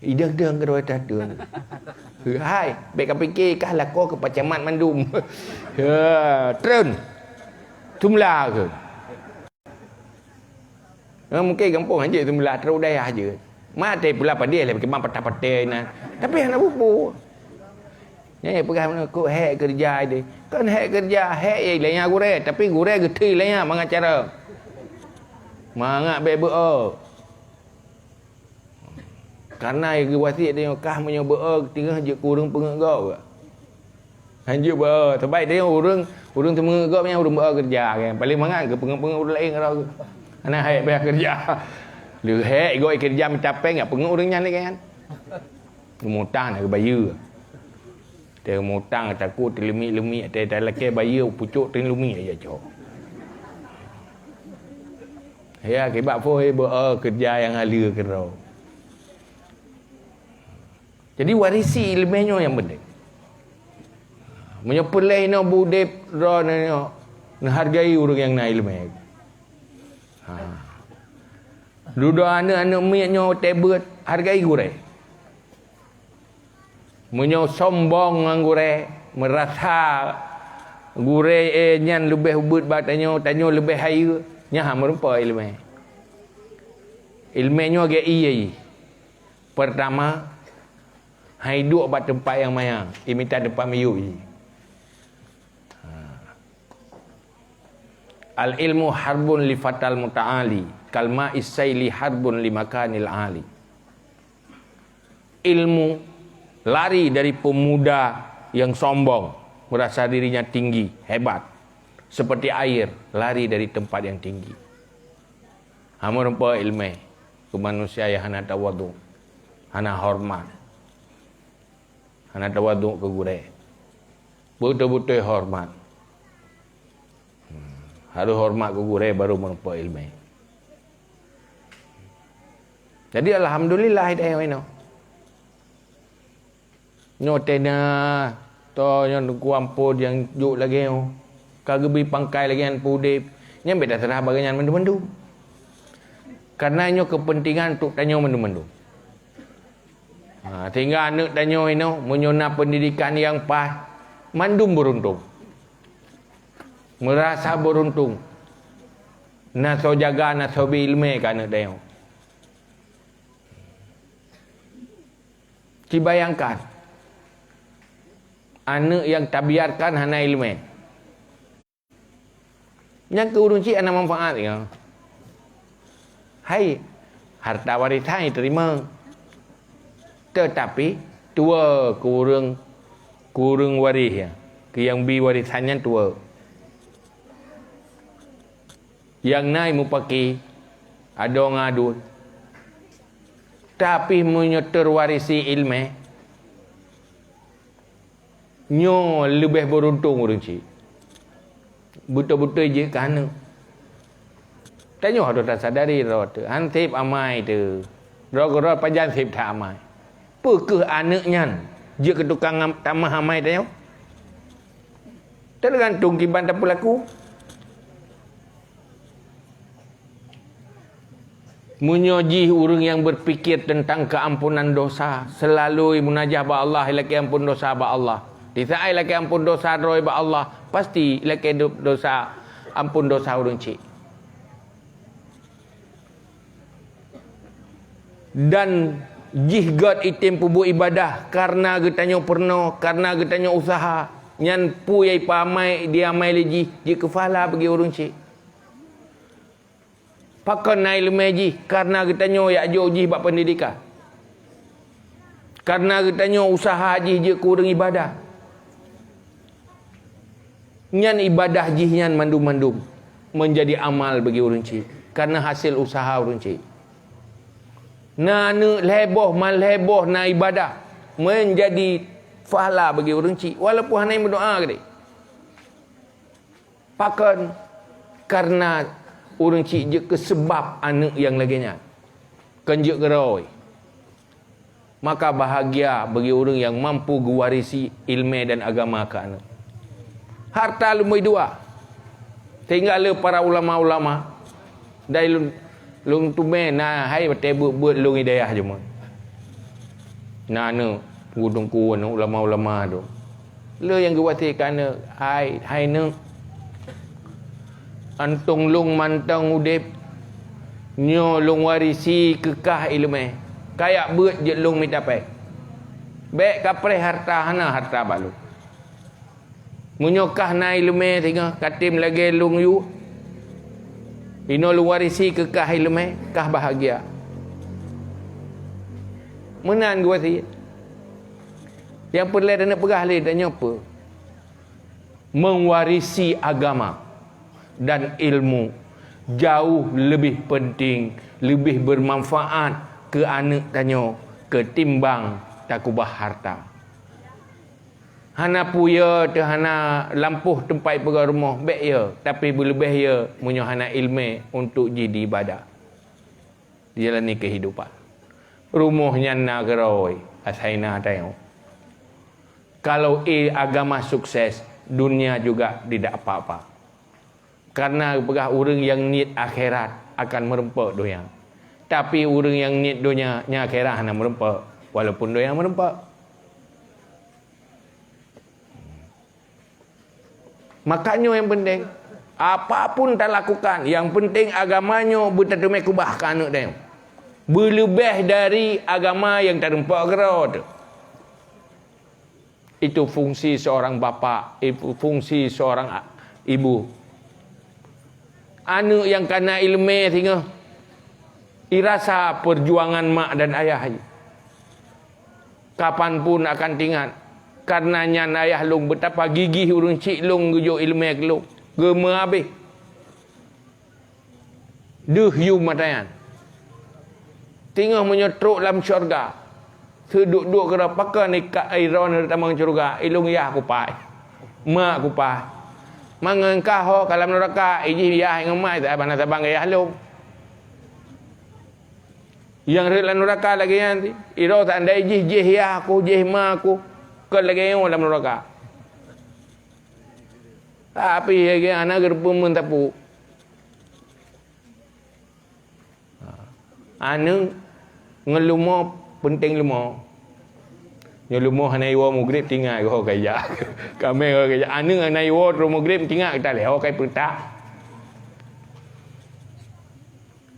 Idong-dong keudua teuh. Hai, bék kapike kah lakoe keu pacamat mandum. Ya, treun. Seumula keu. Ha, mungken gampông hanjeuet seumula, trok dayah jeuet. Maté pula padé lé, bagaimana patah-patah na. Tapi hana bubu. Nyan peugah meunan kok hék keureuja deh. Kon hék keureuja, hék ilée nyan gurée, tapi gurée geuteuh ilée nyan mangat cara. Mangat bék beu-o. Karena geuwasiet tanyoe kah meunyoe beu-e teungoh jeuet keu ureuëng peungeut gob. Hanjeuet beu-e, sabab tanyoe ureuëng, ureuëng seumeungeut gob nyan ureuëng beu-e keureuja kan. Paling mangat geupeungeut-peungeut ureuëng laén keudroe. Hana hék payah keureuja. Leuhék gob keureuja mita péng, peungeut ureuëng nyan lé kan. Geumutang na geubayeue. Teuh mutang takot teuleumiek-leumiek, teuh talakée bayeue pucok teuleumiek ya cok. Ya, kiban phon beu-e keureuja nyang haleue keudroe. Jadi warisi iéleumé nyoe nyang penting. Meunyoe peureulée inoe beudeb droeneuh nyoe, neuhargai ureuëng nyang na iéleumé. Ha. Dudoe aneuëk-aneuëk miet nyoe watée beuet, hargai gurée. Meunyoe sombong ngon gurée, meurasa gurée, eh, nyan leubeh ubit bak tanyoe, tanyoe leubeh hayeue, nyan hana meureumpok iéleumé. Iéleumé nyoe gét ié. Pertama, hai duek bak teumpat nyang manyang, imita teumpat miyueb jih. Al ilmu harbun li fatal muta'ali, kalma isaili harbun li makanil ali. Ilmu lari dari pemuda yang sombong, merasa dirinya tinggi, hebat, seperti air lari dari tempat yang tinggi. Hana meureumpok iéleumé keu manusia nyang hana tawadhu, hana horeumat, hana tawadhu keu gurée. Beutôi-beutôi horeumat. Hmm, harôh horeumat keu gurée baru meureumpok iéleumé. Jadi alhamdulillah hidayah inoe. Nyoe teuh na, toh nyoe Teungku Ampon nyang jok lagée nyoe, ka geubri pangkai lagée nyan peuudeb, nyan bék taseurah bak gobnyan mandum-mandum. Karena nyoe keupeuntengan untuk tanyoe mandum-mandum. Ha, sehingga aneuëk tanyoe inoe meunyoe na peundidikan nyang paih, mandum beuruntung. Meurasa beuruntung. Na soe jaga, na soe bi iéleumé keu aneuëk tanyoe. Ci bayangkan, aneuëk nyang tabiarkan hana iéleumé. Nyang keu ureuëng chik hana manfaat nyoe. Hai, harta warisan jiteurimong. Teutapi tuwoe keu ureuëng, keu ureuëng waréh nyan, keu nyang bi warisan nyan tuwoe. Nyang na mupaki adoe ngon aduen. Tapi meunyoe teuwarisi iéleumé, nyoe leubeh beuruntung ureuëng chik. Beutôi-beutôi jeuet keu aneuëk. Tanyoe harôh tasadari droe teuh, han seb amai teuh. Droe keudroe pajan seb that amai. Peu kheueh aneuëk nyan jeuet keu tukang am-, tamah amai tanyoe? Teugantung kiban tapeulaku. Meunyoe jih ureuëng nyang beupikir teuntang keuampunan dosa, seulalu munajah bak Allah, ilakée ampun dosa bak Allah. Di saát ilakée ampun dosa droe bak Allah, pasti ilakée do-, dosa, ampun dosa ureuëng chik. Dan jih gét item peubuet ibadah kareuna geutanyoe peurunoe, kareuna geutanyoe useuha, nyan peue nyang ipeumai, diamai lé jih, jeuet keu pahala bagi ureuëng chik. Pakon na iéleumé jih? Kareuna geutanyoe jak jok jih bak peundidikan. Kareuna geutanyoe useuha jih jeuet keu ureuëng ibadah. Nyan ibadah jih nyan mandum-mandum meunjadi amal bagi ureuëng chik, kareuna hasé useuha ureuëng chik. Na aneuëk lhée boh, man lhée boh na ibadah meunjadi pahala bagi ureuëng chik, walaupun hana meudoá keudeh. Pakon? Kareuna ureuëng chik jeuet keu seubab aneuëk nyang lagée nyan, kon jeuet keu droe. Maka bahagia bagi ureuëng nyang mampu geuwarisi iéleumé dan agama keu aneuëk. Harta lumboi dua, sehingga le para ulama-ulama, dai lôn, lôn teumé na hai watée beuet-beuet lôn i dayah jeumeuet. Na aneuëk gurée teungku, aneuëk ulama-ulama tu. Le nyang geuwasiet keu aneuëk, hai, hai neuëk, antong lôn mantong udeb, nyoe lôn warisi keu kah iéleumé. Kajak beuet jeuet lôn mita péng. Bék kapreh harta, hana harta bak lôn. Meunyoe kah na iéleumé singoh, katem lagée lôn yue, inoe lôn warisi keu kah iéleumé, kah bahagia. Meunan geuwasiet. Nyang peureulée taneuk peugah lé tanyoe peue? Meuwarisi agama dan ilmu jauh leubeh peunteng, leubeh beumanfaat keu aneuëk tanyoe keutimbang takeubah harta. Hana peue ye teuh, hana lampôh teumpat ipeugah rumoh, bék ye, tapi beuleubeh ye meunyoe hana iéleumé untuk jih di ibadah, dijalani keuhidupan. Rumoh nyan na keurôi, asai na tanyoe. Kalau i agama sukses, dunia juga tidak apa-apa. Karena geupeugah ureuëng nyang niet akhirat akan meureumpok donya. Tapi ureuëng nyang niet donya, nyang akhirat hana meureumpok, walaupun donya meureumpok. Maka nyoe nyang penting. Apapun talakukan, nyang penting agama nyoe beutateumé keubah keu aneuëk tanyoe. Beuleubeh dari agama nyang tareumpok keudroe teuh. Itu fungsi seorang bapak, itu fungsi seorang a-, ibu. Aneuëk nyang kana iéleumé singoh, irasa perjuangan mak dan ayah. Kapan pun akan teuingat, karena nyan ayah lôn beutapa gigih ureuëng chik lôn geujok iéleumé keu lôn, geumeuhabéh. Deuh yum mata nyan. Teungoh meunyoe trok lam syurga, seuduek-duek keudroe pakon ika-, droeneuh tamong syurga, ilôn yah kupaih, mak kupaih. Mangat ka ho ka lam nuraka, ijih yah ngon mak, sabana-saban gaya lôn. Nyang rhot lam nuraka lagée nyan, iroe seandai jih, jih yah aku, jih ma aku, kon lagée nyoe lam nuraka. Tapi lagée hana geureupeue meusapeue. Aneuëk ngon leumo peunteng leumo. Nyoe leumo hana iwoe mugreb, tingat ho ka ijak. Kamé ho ka ijak. Aneuëk hana iwoe trok mugreb, tingat ka talé ho ka ipeurintah.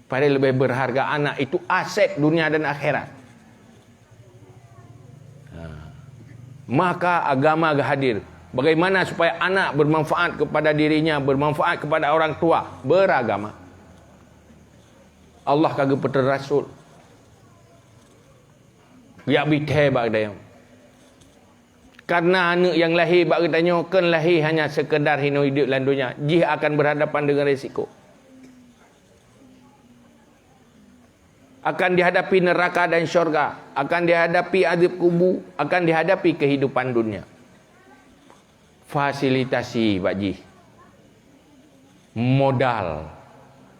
Padahal lebih berharga anak, itu aset dunia dan akhirat. Ha. Maka agama hadir. Bagaimana supaya anak bermanfaat kepada dirinya, bermanfaat kepada orang tua, beragama. Allah ka geupeutrön rasul. Geujak bithée bak geutanyoe. Karena aneuëk nyang lahé bak geutanyoe kon lahé hanya sekedar hinoe hidup lam donya, jih akan berhadapan dengan resiko. Akan dihadapi neraka dan syurga, akan dihadapi azab kubur, akan dihadapi kehidupan dunia. Fasilitasi bak jih modal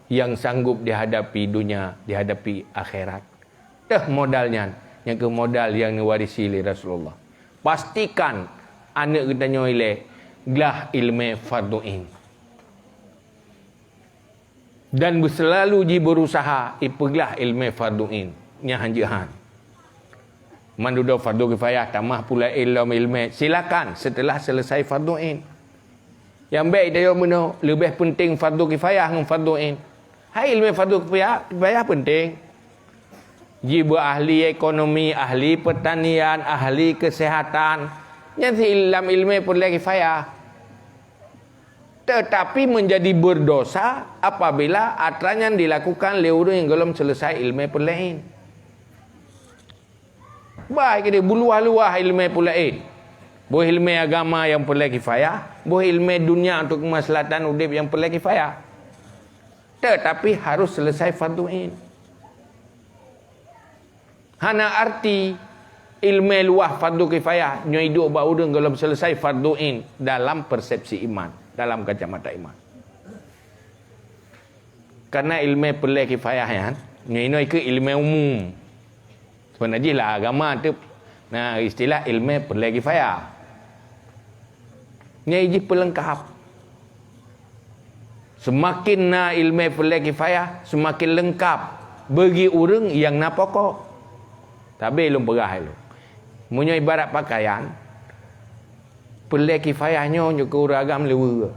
nyang sanggup dihadapi dunia, dihadapi akhirat. Teuh modal nyan, nyang keuh modal nyang neuwarisi lé Rasulullah. Pastikan aneuëk geutanyoe ilée glah iéleumé fardhu ain. Dan beuselalu jih berusaha ipeuglah iéleumé fardhu ain, nyan hanjeuet han. Mandum fardhu kifayah tamah pula ilom iéleumé, silakan setelah selesai fardhu ain. Nyang bék tayoe meunoe, leubeh peunteng fardhu kifayah ngon fardhu ain. Hai iéleumé fardhu kifayah, kifayah peunteng. Jih beu ahli ekonomi, ahli pertanian, ahli kesehatan. Nyan si lam iéleumé peureulée kifayah. Tetapi menjadi berdosa apabila atra nyan dilakukan lé ureuëng nyang gohlom selesai iéleumé peureulée ain. Bah keudeh beuluwah-luwah iéleumé peureulée ain. Boh iéleumé agama nyang peureulée kifayah, boh iéleumé dunia untuk keumaslahatan udeb nyang peureulée kifayah. Tetapi harus selesai fardhu ain. Hana arti iéleumé luwah fardhu kifayah nyoe iduek bak ureuëng gohlom selesai fardhu ain dalam persepsi iman, dalam kacamata iman. Karena iéleumé peureulée kifayah nyan, nyoe inoe keu iéleumé umum. Seubana jih lah agama teuh na istilah iéleumé peureulée kifayah. Nyan jih peuleungkap. Seumaken na iéleumé peureulée kifayah, seumaken leungkap bagi ureuëng nyang na pokok. Tapi lôn peugah ilôn, meunyoe ibarat pakaian, peureulée kifayah nyoe nyoe keu ureuëng agam luweue.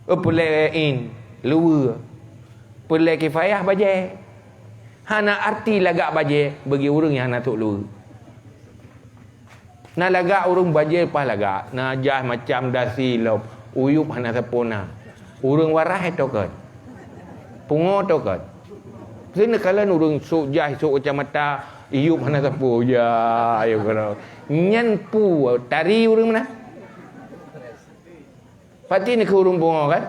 Eh, peureulée ain luweue. Peureulée kifayah bajée. Hana arti lagak bajée bagi ureuëng nyang hana sôk luweue. Na lagak ureuëng bajée paih lagak, na jas macam dasi lom, uyueb hana sapeue na. Ureuëng waras tokon. Pungo tokon. Seuneuk kalon ureuëng sôk jas, sôk kacamata, Iyup hana sapeue, ya, ya, kena. Nyan peue tari ureuëng meunan? Pati ni keu ureuëng pungo kan?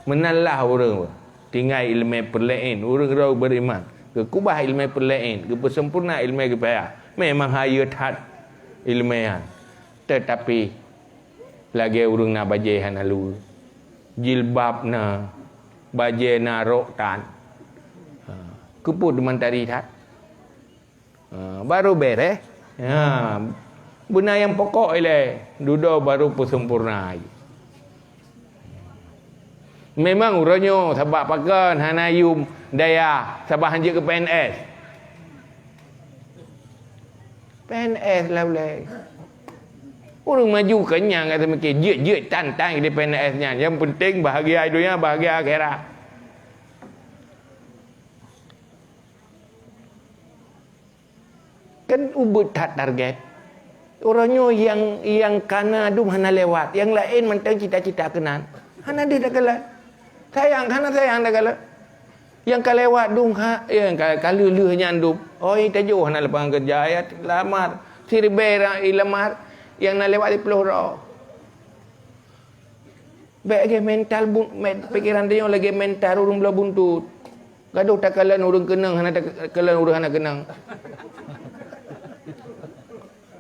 Meunan lah ureuëng tinggai iéleumé peurlaén, ureuëng roh beriman. Geukubah iéleumé peurlaén, geupeusempurna iéleumé geupaya. Memang hayeue that iéleumé nyan. Tetapi lagée ureuëng na bajée hana luweue. Jilbab na, bajée na, rok tan. Ha, keupeue teuma tari that? Ha, baru bereh. Ha, beuna nyang pokok ilée, dudoe baru peusempurna. Memang uroe nyoe sabab pakon hana yum dayah, sabab hanjeuet keu P N S. P N S lah ulée. Ureuëng maju kenyang ka teumikir jeuet-jeuet tan-tan di P N S nyan. Yang penting bahagia donya, bahagia akhirat. Kan ubit that target. Uroe nyoe nyang, nyang kana dum hana lewat, nyang laén mantong cita-cita keunan. Hana deuh takalon. Sayang, hana sayang takalon. Nyang ka lewat dum ha, nyang ka, ka lheueh-lheueh nyan dum. Oh, tajoh hana lapangan kerja, ya lamar. Siribée ra ilamar, nyang na lewat di ploh droe. Bék lagée mental bu-, me-, pikeran tanyoe lagée mental ureuëng bloe buntut. Gadoh takalon ureuëng keunong, hana takalon ureuëng hana keunong.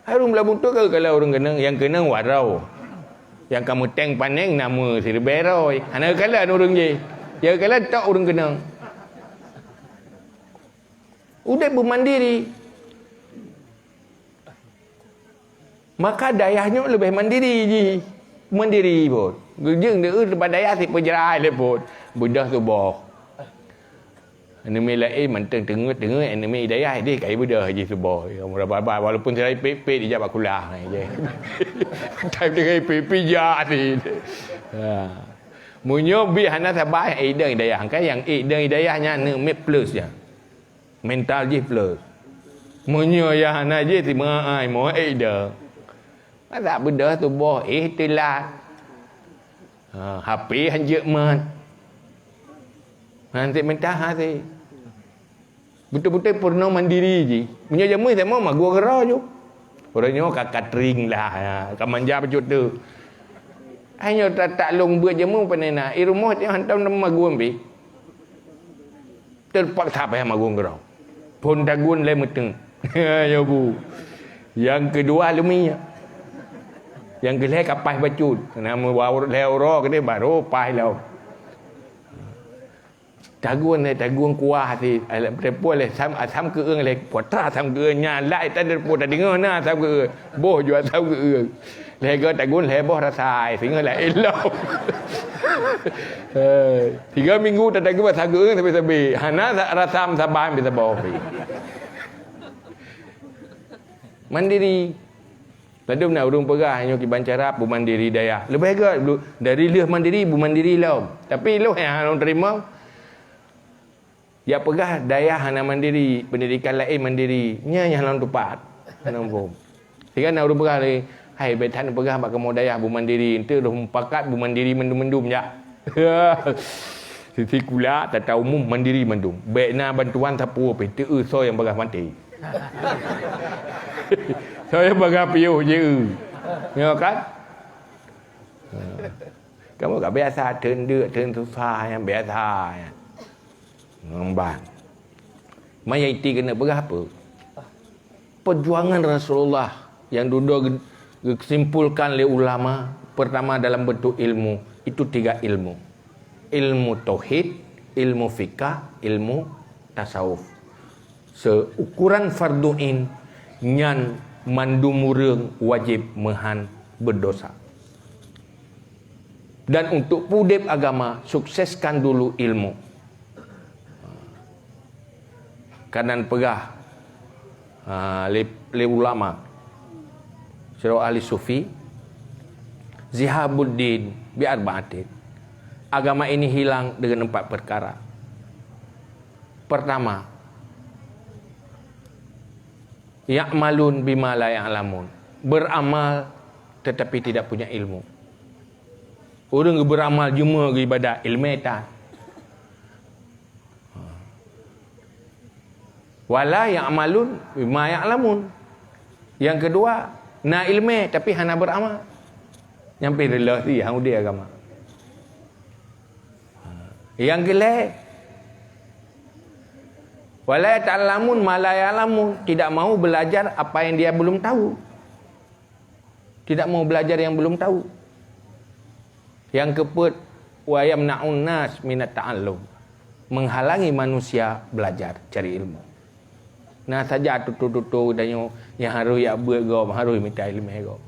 Hai ureuëng bloe buntut ka kalon ureuëng keunong, nyang keunong waroe. Nyang ka meuteng paneng nama siribée roe. Hana kalon ureuëng jih. Nyang kalon tok ureuëng keunong. Udeb beumandiri. Maka dayah nyoe leubeh mandiri jih. Mandiri phon. Geujeueng deuh teumpat dayah sipeujrai lé phon. Beudôh tuboh. Aneuk miet laén mantong teungeut-teungeut aneuk miet dayah deh kai beudôh jih tuboh. Walaupun sira ipit-pit ijak bak kulah. Tapi dengan ipit-pit jak sih. Ha. Meunyoe bit hana sabar, ék dong hidayah. Kan nyang ék dong hidayah nyan aneuk miet plus nyan. Mental jih plus. Meunyoe nyang hana jih, si meu'ai, meu'ai dah. Masa beudôh tuboh, eh, teulat. Ha, H P hanjeuet mat. Nanti mentah hati. Beutôi-beutôi peurunoe mandiri jih. Meunyoe jameun sama magoe keudroe ju. Uroe nyoe ka catering lah, ya. Ka manja bacut tu. Hai nyoe ta-, taklong buet jameun pane na. Eh, rumoh teuh hantom magoe pih. Teupaksa payah magun keudroe. Phon tagun lé meuteung. Ya, Bu. Nyang keudua lumi. Nyang keulhèe ka paih bacut. Na meuwaur lhèe uroe keudeh baru paih lom. Tagun lé, tagun kuah si, teupeu lé sam, asam keueung lé, putra asam keueung nyan, lai tan teupeu tadeungoe na asam keueung. Boh jua asam keueung. Lhèe goe tagun lhèe boh rasa, singoh laén lom. Eh, tiga minggu tatagun rasa geueng sabe-sabe. Hana sa-, rasa meusaban bisaboh pih. Mandiri. Ladôm na ureueng peugah nyoe kiban cara beumandiri dayah. Leubeh gèt dari lheueh mandiri, beumandiri lom. Tapi lôn nyang hana lôn teurimong. Jak peugah dayah hana mandiri, pendidikan laén mandiri, nyan nyang hana lôn tupat. Hana muphom. Sehingga na ureueng peugah lé, "Hai, bèk that neupeugah bak kamoe dayah beumandiri, eunteuk lôn mupakat beumandiri mandum-mandum jak." Sisi kula, tata umum mandiri mandum. Bèk na bantuan sapeue pih, teu-eu soe nyang bagah maté. Soe nyang bagah piôh jih-eu. Nyoe kan? Kamoe ka biasa, teun deuk, teun susah, nyang biasa nyan. Ngon ban. Maya iti keuneuk peugah peue? Perjuangan Rasulullah nyang dudoe ge-, geusimpulkan lé ulama, pertama dalam bentuk ilmu, itu tiga ilmu. Ilmu tauhid, ilmu fikah, ilmu tasawuf. Seukuran fardu ain nyan mandum ureueng wajéb meuhan beudosa. Dan untuk pudeb agama, sukseskan dulu ilmu. Ka nan peugah, ha, lé, lé ulama, sidroe ahli sufi, "Zihabuddin bi arba'atin." Agama ini hilang dengan empat perkara. Pertama, "Ya'malun bima la ya'lamun." Beramal tetapi tidak punya ilmu. Ureueng geuberamal, jeumoe, geuibadat, ileumèe tan. Wala ya'malun bima ya'lamun. Nyang keudua, na ileumé tapi hana beuramal. Nyan pih reuloh si han udeb agama. Nyang keulhée, wala yata'allamun ma la ya'lamun, tidak mau belajar apa yang dia belum tahu. Tidak mau belajar yang belum tahu. Nyang keupeuet, wa yamna'un nas minat ta'allum, menghalangi manusia belajar, cari ilmu. Na saja tutoe-tutoe geutanyoe nyang harôh jak beuet gob, harôh mita ileumé gob.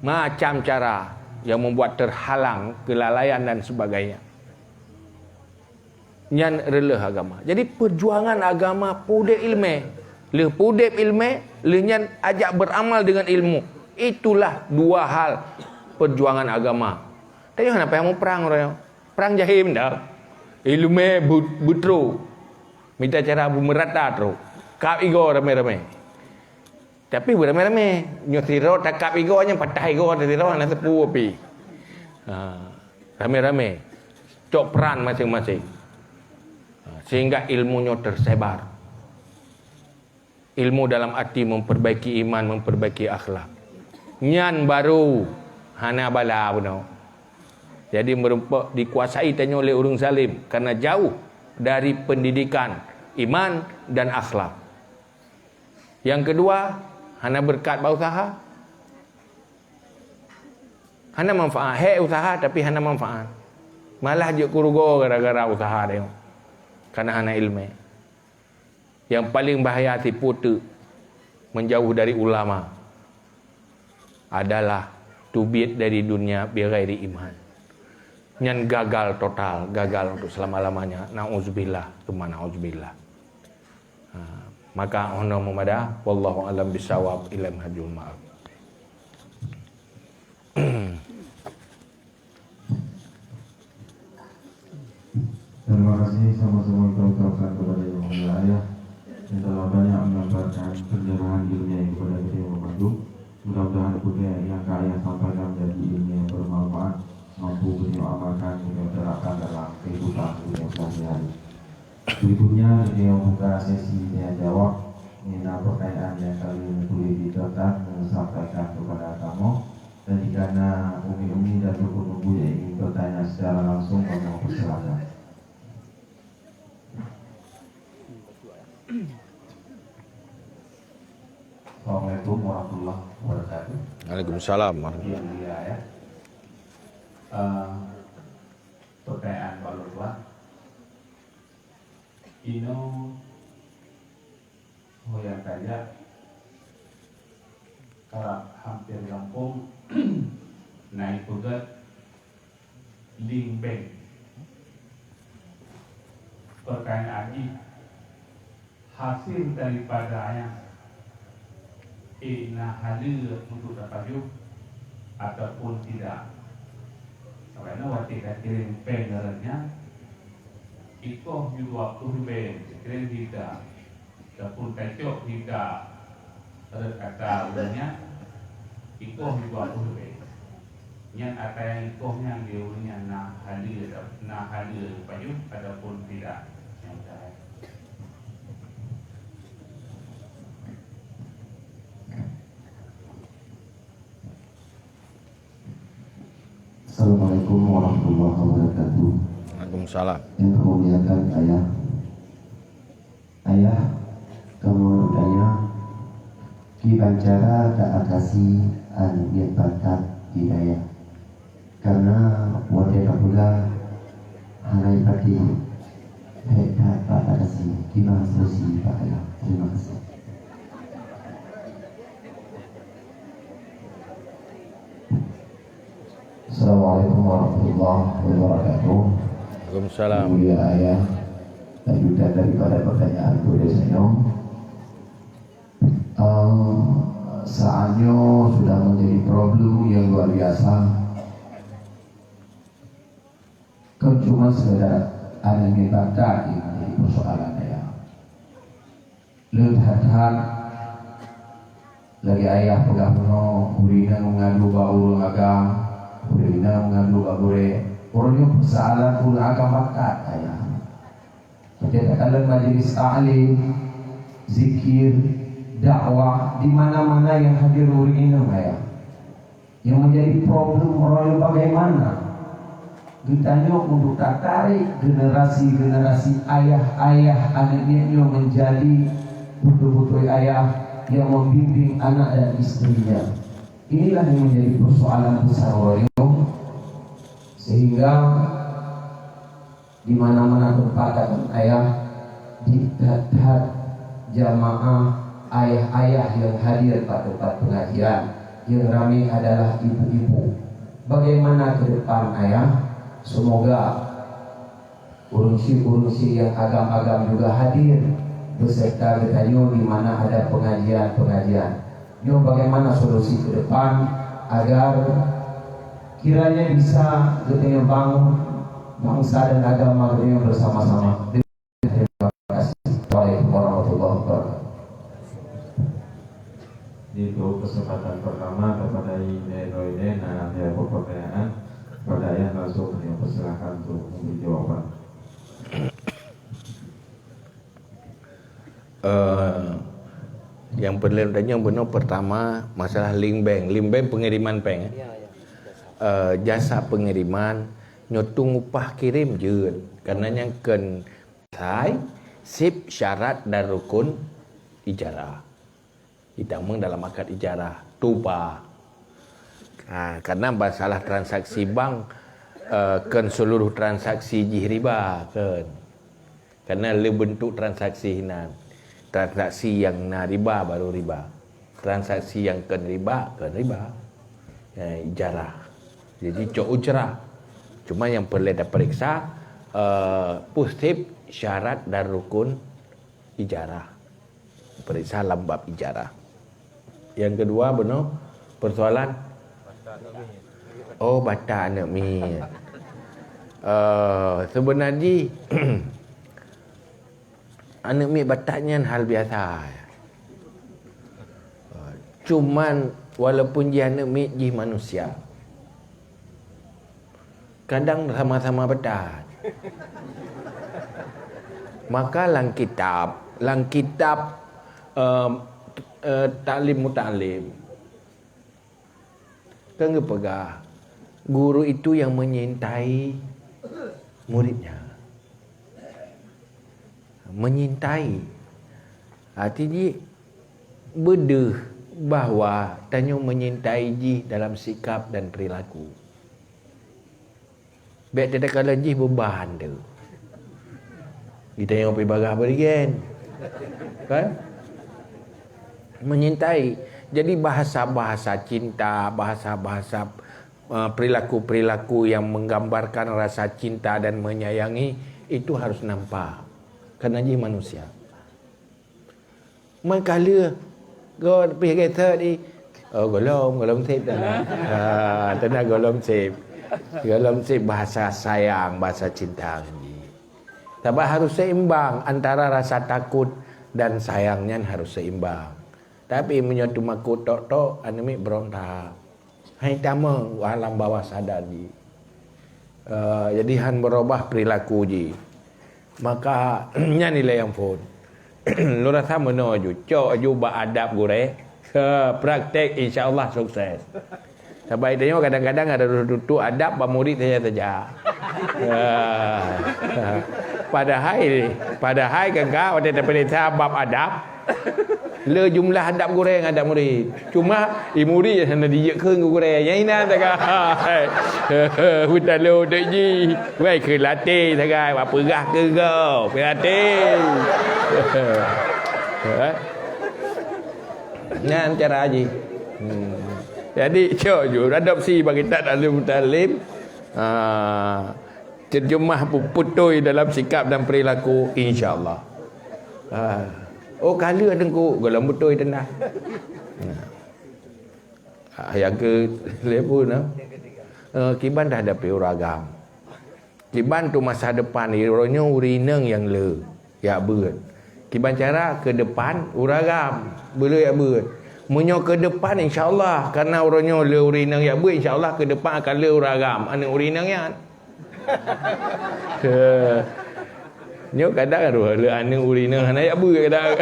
Macam cara yang membuat terhalang, kelalaian dan sebagainya. Nyan reuloh agama. Jadi, perjuangan agama peudeb ileumé. Lheueh peudeb ileumé, lheueh nyan ajak beuramal deungon ilmu. Itulah dua hal perjuangan agama. Tanyoe hana payah muprang uroe nyoe. Prang jahé mantong. Ileumé bu-, beutrok. Mita cara beumeurata trok. Kab igoe ramé-ramé. Tapi beuramé-ramé. Nyoe sidroe takab igoe, nyan patah igoe sidroe, hana teupeu pih. Ha, ramé-ramé. Cok peran maséng-maséng. Ha, sehingga ilmu nyoe tersebar. Ilmu dalam arti memperbaiki iman, memperbaiki akhlak. Nyan baru hana bala bunoe. Jadi, meurumpok dikuasai tanyoe lé ureuëng zalim karena jauh dari pendidikan iman dan akhlak. Nyang keudua, hana beureukat bak useuha. Hana manfaat. Hék useuha tapi hana manfaat. Malah jeuet keu rugoe gara-gara useuha tanyoe. Karena hana ileumé. Nyang paleng bahaya sipeue teuk, menjauh dari ulama, adalah teubiet dari dunia bighairi iman. Nyan gagal total, gagal untuk selama-lamanya. Nauzubillah, tsumma nauzubillah. Ha, maka 'oh noe meumada, wallahu a'lam bissawab, ilaihil marji'u. Terima kasih sama-sama kita ucapkan kepada Yang Mulia Ayah yang telah banyak menyampaikan pencerahan ilmiah kepada kita yang membantu. Mudah-mudahan apa yang Ayah sampaikan menjadi ilmu yang bermanfaat, mampu beliau amalkan, beliau terapkan dalam kehidupan beliau sehari-hari. Berikutnya, beliau buka sesi tanya jawab. Ini adalah pertanyaan yang kami boleh ditetap dan sampaikan kepada kamu. Dan jika na umi-umi dan teungku-teungku yang ingin bertanya secara langsung, kami persilakan. Assalamualaikum warahmatullahi wabarakatuh. Waalaikumsalam warahmatullahi. Yang mulia, ya. Eh, pertanyaan baru dua. Inoe ho nyang tajak, karab hampir gampông, na ipeugét link bank. Pertanyaan jih, hasil daripada nyan, eh, na haleue untuk tapajoh ataupun tidak. Sabab nyoe watée takirém péng ngon nyan, ikoh ju dua ploh ribèe, takirém hita, ataupun tacok hita rot ata ureuëng nyan, ikoh ju dua ploh ribèe. Nyan ata nyang ikoh nyan di ureuëng nyan na haleue, na haleue pajoh ataupun tidak. Nyang ata. Assalamualaikum warahmatullahi wabarakatuh. Waalaikumsalam. Yang kami muliakan Ayah. Ayah, kamoe tanya, kiban cara ta atasi an niet batat di dayah. Karena watée tapeugah hana ipatéh, hék that bak atasi, kiban solusi bak Ayah. Terima kasih. Assalamualaikum warahmatullahi wabarakatuh. Waalaikumsalam. Yang mulia Ayah, lanjutan daripada pertanyaan Buya Senyum. Ehm, saat nyoe sudah menjadi problem yang luar biasa. Kon cuma sekadar aneuk miet batat nyang jadi persoalan Ayah. Le that-that lagée Ayah peugah bunoe, ureuëng inong meungadu bak ureuëng agam, ureuëng inong meungadu bak gurée. Uroe nyoe persoalan ureuëng agam batat, Ayah. Kita katakan majelis taklim, zikir, dakwah, di mana-mana yang hadir ureuëng inong ayah. Yang menjadi problem orang bagaimana geutanyoe untuk tatarik generasi-generasi ayah-ayah aneuk miet nyoe menjadi beutôi-beutôi ayah yang membimbing anak dan istrinya. Inilah yang menjadi persoalan besar orang nyoe, sehingga di mana-mana tempat datang ayah, di that-that jamaah ayah-ayah yang hadir pada tempat pengajian, yang ramai adalah ibu-ibu. Bagaimana ke depan ayah? Semoga ureuëng syik-ureuëng syik yang agam-agam juga hadir beserta geutanyoe di mana ada pengajian-pengajian. Nyoe bagaimana solusi ke depan agar kiranya bisa geutanyoe bangun bangsa dan agama geutanyoe bersama-sama. Terima kasih. Assalamualaikum warahmatullahi wabarakatuh. Di untuk kesempatan pertama kepada Ine Roine na ada pertanyaan, pada yang langsung beliau persilakan untuk memberi jawaban. Uh, yang perlu tanya benar pertama masalah link bank. Link bank pengiriman bank eh. Uh, jasa pengiriman nyotung upah kirim je. Karena yang ken sai sip syarat dan rukun ijarah. Ditamong dalam akad ijarah tuba. Ha, karena masalah transaksi bank uh, kan seluruh transaksi jih riba kan. Karena le bentuk transaksi hinan. Transaksi yang na riba baru riba. Transaksi yang kan riba kan riba. Ya, ijarah. Jadi cok ujrah. Cuma yang perlu diperiksa uh, pusip syarat dan rukun ijarah. Periksa lam bab ijarah. Yang kedua benar persoalan oh batak aneuk miet. Uh, sebenarnya aneuk miet batak nyan hal biasa. Cuman walaupun jih aneuk miet jih manusia. Kadang sama-sama betat. Maka lam kitab, lam kitab uh, uh, taklim mutalim kan geupeugah guru itu yang menyintai muridnya. Menyintai arti jih beudeuh bahwa tanyoe menyintai jih dalam sikap dan perilaku. Bék teuka laju jih beban tu. Kita yang pi bagah berigen. Kan? Menyintai. Jadi bahasa-bahasa cinta, bahasa-bahasa uh, perilaku-perilaku yang menggambarkan rasa cinta dan menyayangi itu harus nampak. Karena jih manusia. Meukaleuh go pih gesek di. Oh, golom, golom sip dah. Ha, tanda golom sip. Golom sip bahasa sayang, bahasa cinta ni. Tapi harus seimbang antara rasa takut dan sayang nyan harus seimbang. Tapi meunyoe teumakot tok-tok, aneuk miet berontak. Hai tamong alam bawah sadar jih. Uh, jadi han berubah perilaku jih. Maka nyan nilai yang phon. Lôn rasa meunoe ju, cok ju bak adab gurée. Praktek insya-Allah sukses. Sabai tanyoe kadang-kadang ada tutup adab bak murid saja saja. Padahai padahai kan ka watée tapeuriksa bab adab. Le jumlah adab gurée ngon adab murid. Cuma i murid hana dijeuet kheun keu gurée. Nyang inan tagai. Beutalo dek ji. Wai keu latih tagai. Wak peugah keu gob. Keu latih. Nyan cara ji. Hmm. Jadi cok ju adopsi bagi tak taklim talim. Ha. Terjemah putui dalam sikap dan perilaku insya-Allah. Ha. Oh kala teungku golom beutôi teunang. Ha. Yang ke lebu nah. Uh, kiban dah ada uragam. Kiban tu masa depan uroe nyoe ureueng inong nyang le yak beuet. Kiban cara ke depan uragam beu le yak beuet. Meunyoe ke depan insya-Allah karena uroe nyoe le ureueng inong yak beuet insya-Allah ke depan akan le uragam aneuk ureueng inong nyan. Nyoe kadang roh le aneuk ureueng inong hana jak beuet kadang.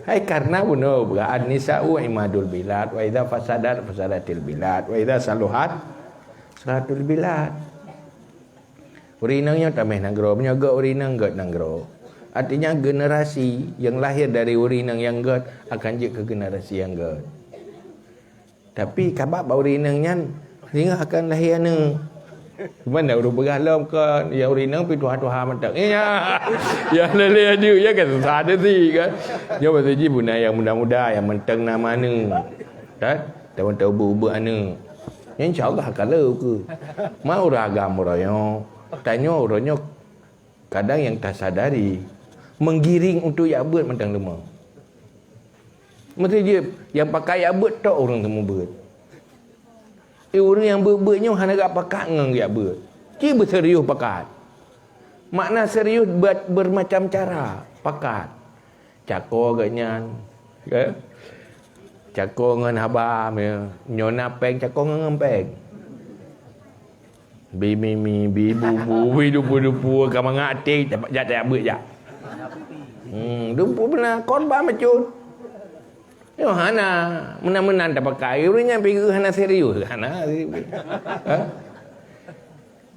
Hai karena bunoe beuga, "An-nisa'u imadul bilad, wa idza fasadat fasadatil bilad, wa idza saluhat salahatul bilad." Ureueng inong nyoe tameh nanggroe, meunyoe gét ureueng inong gét nanggroe. Artinya generasi yang lahir dari ureueng inong nyang gét akan jeuet keu generasi nyang gét. Tapi kabab bak ureueng inong nyan, singoh akan lahé aneuk. Cuman dak ureueng peugah lom kon, ya ureueng inong pi tuha-tuha mantong. Iya. Ya lé-lé aneuk, ya kan susah ada si kan. Nyoe bahasa jih beuna nyang muda-muda, nyang mantong na aneuk. Kan? Teuma teuh ubeuek-ubeuek aneuk. Ya, insya Allah ka le ukeue. Ma ureueng agam uroe nyoe. Tanyoe uroe nyoe kadang nyang tasadari menggiring untuk jak beuet mantong teuma. Meusti jeuet nyang pakat jak beuet tok ureueng seumeubeuet. Eh, ureueng nyang beuet-beuet nyoe hana gak pakat ngon jak beuet. Ci beuserius pakat. Makna serius buat bermacam cara pakat. Cako geuh nyan, ke? Cako ngon haba, ya. Nyoe na péng, cako ngon, ngon péng. Bi mimi, bi bubu, bi dupu-dupu, ka mangat até, jak tajak beuet jak. Hmm, dupu beuna, korban bacut. Nyoe hana, meunan-meunan tapakai. Ureueng nyan pi geuh hana serius, hana serius. Ha?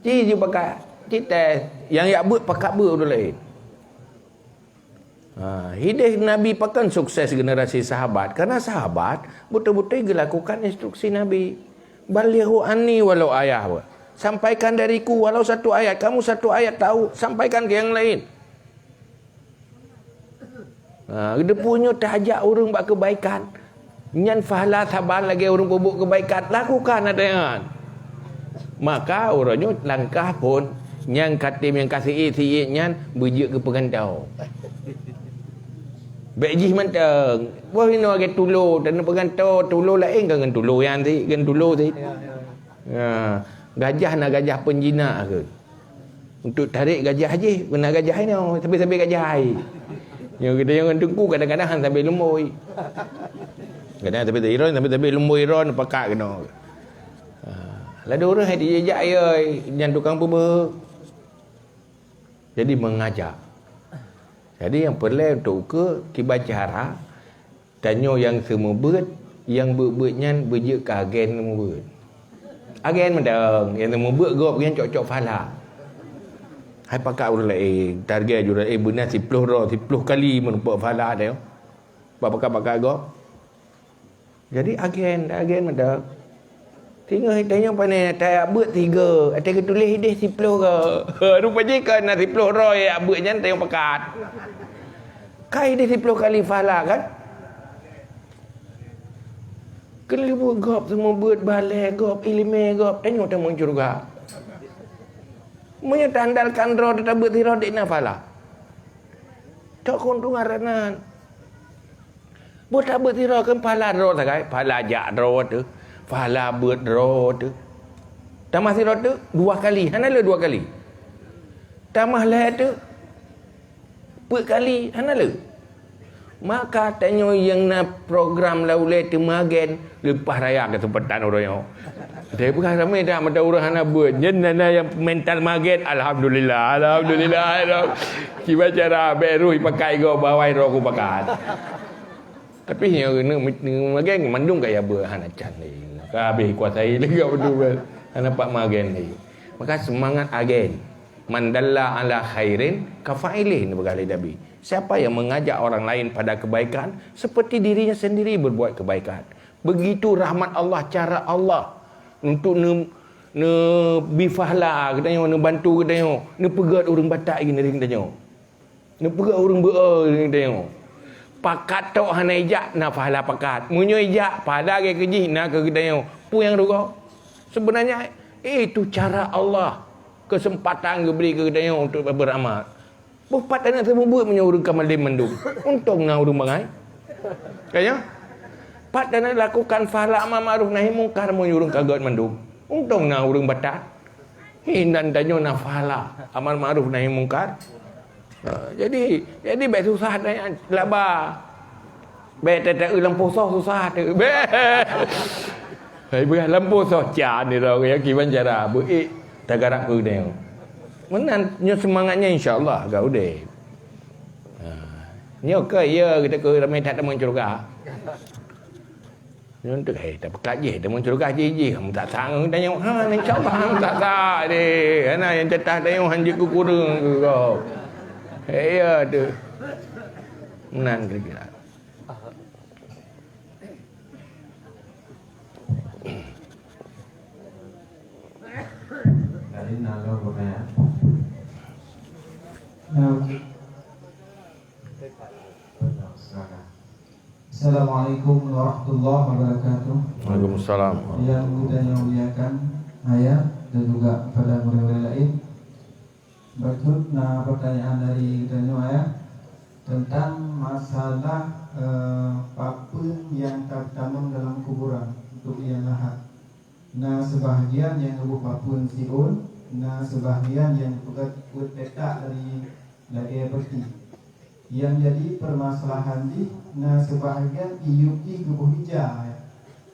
Ci jipakai, ci tes. Nyang jak beuet pakat beuet ureueng laén. Ha, hideh Nabi pakon sukses generasi sahabat, karena sahabat beutôi-beutôi geulakukan instruksi Nabi. "Balighu anni walau ayah." Sampaikan dariku walau satu ayat. Kamu satu ayat tahu, sampaikan ke yang lain. Ha, deungoe nyoe tajak ureueng bak keubaikan. Nyan pahala saban lagée ureueng peubuet keubaikan, lakukan ata nyan. Maka uroe nyoe langkah phon nyang ka tem nyang ka siet-siet nyan beujeuet keu peugantoe. Bék jih mantong. Boh inoe lagée tulo, dan peugantoe tulo laén kan ngon tulo nyan sit, ngon tulo sit. Ha, gajah na gajah peunjinak ke. Untuk tarek gajah jih, beuna gajah inoe, sabe-sabe gajah hai. Nyoe geutanyoe ngon teungku kadang-kadang han sabe lumboi. Kadang sabe iron, sabe-sabe lumboi iron pakat keunoe. Ha, ladôm ureueng hai dijak yoi, nyan tukang peubeuet. Jadi mengajak. Jadi nyang peureulée untuk ukeue kiban cara Tanyoe nyang seumeubeuet, nyang beuet-beuet nyan beujeuet keu agen seumeubeuet. Agen mantong, nyang seumeubeuet gob nyan cok-cok pahala. Hai pakat ureueng laén, target ureueng laén beuna siploh droe, siploh kali meurumpok pahala teuh. Bak pakat-pakat gob. Jadi agen, agen mantong. Singoh tanyoe pane tajak beuet tiga, watée geutuléh ideh siploh goe. Rupa jih kon na siploh droe jak beuet nyan tanyoe pakat. Ka ideh siploh kali pahala kan? Keuneulheueh gob seumeubeuet, balée gob, iéleumé gob, tanyoe tamong syeuruga. Meunyoe taandalkan droe tatabeuet sidroe, dik na pahala. Tok keuntungan ranan. Buet tabeuet sidroe keu pahala droe sagai, pahala jak droe teuh, pahala beuet droe teuh. Tamah sidroe teuh dua kali, hana le dua kali. Tamah lhée teuh peuet kali, hana le. Maka tanyoe nyang na program lam ulée teuma agen, leupah raya keuseumpatan uroe nyoe. Tapi bukan ramé dah mata ureueng hana beuet. Nyan na, na nyang mental maget, alhamdulillah, alhamdulillah. Kiban cara bék roh ipakai gob bawai roh kupakat. Tapi nyang keuneuk magen mandum gaya beuet hana can lé. Ka habéh kuasai lé gak beutôi. Hana pat magen lé. Maka semangat agen. Man dalla ala khairin kafa'ilih, neupeugah lé Nabi. Siapa yang mengajak orang lain pada kebaikan seperti dirinya sendiri berbuat kebaikan. Begitu rahmat Allah, cara Allah untuk ne, ne bifahla geutanyoe, neubantu geutanyoe, neupeugét ureuëng batak geuneureueng geutanyoe. Neupeugét ureuëng beuo geuneureueng geutanyoe. Pakat tok hana ijak, na pahala pakat. Meunyoe ijak, pahala lagée keu jih na keu geutanyoe. Peue nyang rugoe? Sebenarnya, itu cara Allah. Kesempatan geubri keu geutanyoe untuk beramal. Boh pat hana seumeubeuet meunyoe ureuëng ka malem mandum. Untông na ureuëng bangai. Ka nyo? Pat hana lakukan pahala amar ma'ruf nahi mungkar meunyoe ureuëng ka gét mandum. Untông na ureuëng batat. Hi nan tanyoe na pahala amar ma'ruf nahi mungkar. Ha, jadi, jadi bék susah tanya laba. Bék teuteue lampôh soh susah teuh. Bék. Hai beurah lampôh soh can ni tau ya kiban cara beuék tagarak keu tanyoe. Meunan nyoe seumangat nyan, insya Allah ka udeb. Ha. Nyoe keu, ya, kita ke ramai that teuma syurga. Nyoe tu, eh, tapeugah jih, teuma syurga jih, jih. Hana that-that ngon tanyoe. Ha, insya Allah, hana that-that deh. Hana nyang that-that tanyoe, han jeuet keu kureueng keu gob. Eh, ya tu. Meunan kira-kira. Jadi, na lôn pertanyaan. Ya. Silakan. Assalamualaikum warahmatullahi wabarakatuh. Waalaikumsalam. Yang kita muliakan, Ayah, dan juga pada murid-murid lain. Bacut na pertanyaan dari geutanyoe, Ayah, tentang masalah, eh, papeuen nyang tatamong dalam kuburan untuk nyang lahat. Na sebahagian nyang geuboh papeuen siôn, na sebahagian nyang geupeugöt buet petak dari lagèe peti. Nyang jadi peumasalahan jih, na seubahagian iyup jih geuboh ija,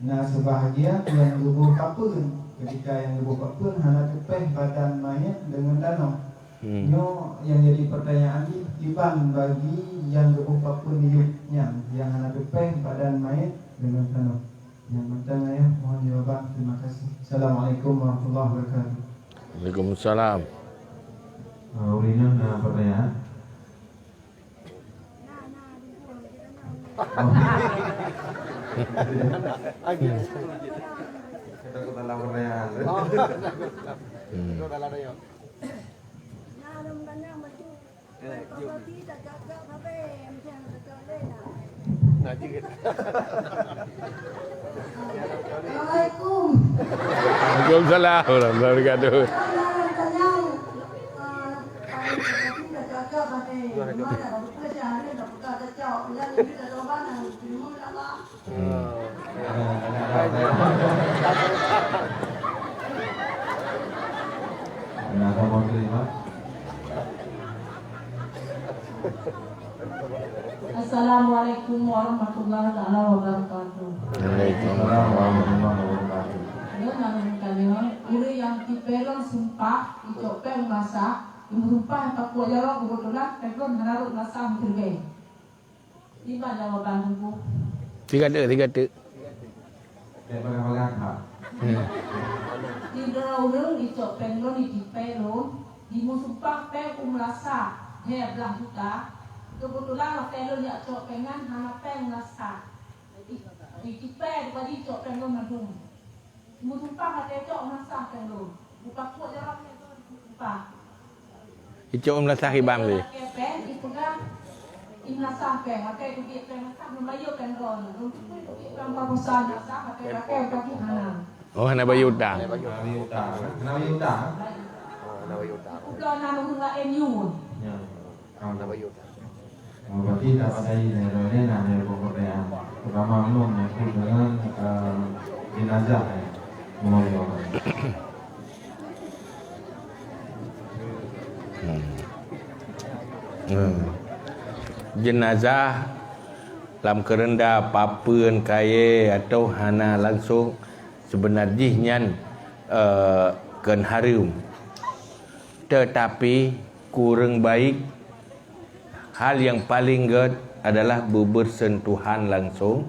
na seubahagian nyang geuboh papeuen. Keutika nyang geuboh papeuen hana teupéh badan manyét deungon tanoh. Hmm. Nyoe nyang jadi peurtanyaan jih, kiban bagi nyang geuboh papeuen iyup nyan nyang hana teupéh badan manyét deungon tanoh? Nyang mantong, Ayah, mohon jawaban. Terima kasih. Assalamualaikum warahmatullahi wabarakatuh. Waalaikumsalam. Ah, ureueng nyoe na peurtanyaan? Kita ke dalam pertanyaan. Hmm. Assalamualaikum. Waalaikumsalam warahmatullahi wabarakatuh. Hmm. Assalamualaikum warahmatullahi taala wabarakatuh. Waalaikumsalam warahmatullahi wabarakatuh. Nyoe na lôn tanyong, ureueng nyang tipèe lôn sumpah, icok péng meurasa, imeusumpah pakuak jaroe keubeutulan, péng lôn hana rhot meurasa meuteuribèe. Tiga teuk, tiga teuk. Hmm. Sidroe ureueng jicok péng lôn, jitipèe lôn, jimeusumpah péng u meurasa lhèe blah juta. Keubeutulan watèe lôn jak cok péng nyan hana péng meurasa. Jitipèe, jicok péng lôn mandum. Meusumpah watèe cok meurasa péng lôn. Mupakuk jaroe lé lôn meusumpah. Icok meurasa hibang lé. Lakèe péng, ipeugah, i meurasa péng. Watèe kubiet péng meurasa, meubayeue péng droe. Lôn tukui kubiet péng meurasa, meurasa, watèe lakèe bagi hana. Oh, hana bayeue utang. Hana bayeue utang. Hana bayeue utang. Hana bayeue utang. Ubloe na ureueng laén yue. Ya. Hana bayeue utang. Berarti tak pasai dari lain ada beberapa yang pertama menung nyangkut dengan, eh, jenazah, eh, mengoyo. Hmm. Hmm. Jenazah lam keureuenda papeuen kayèe atau hana langsung, seubeuna jih nyan, eh, kon hareuem. Teutapi kureueng baik, hal nyang paleng gèt adalah beubeurseuntuhan langsong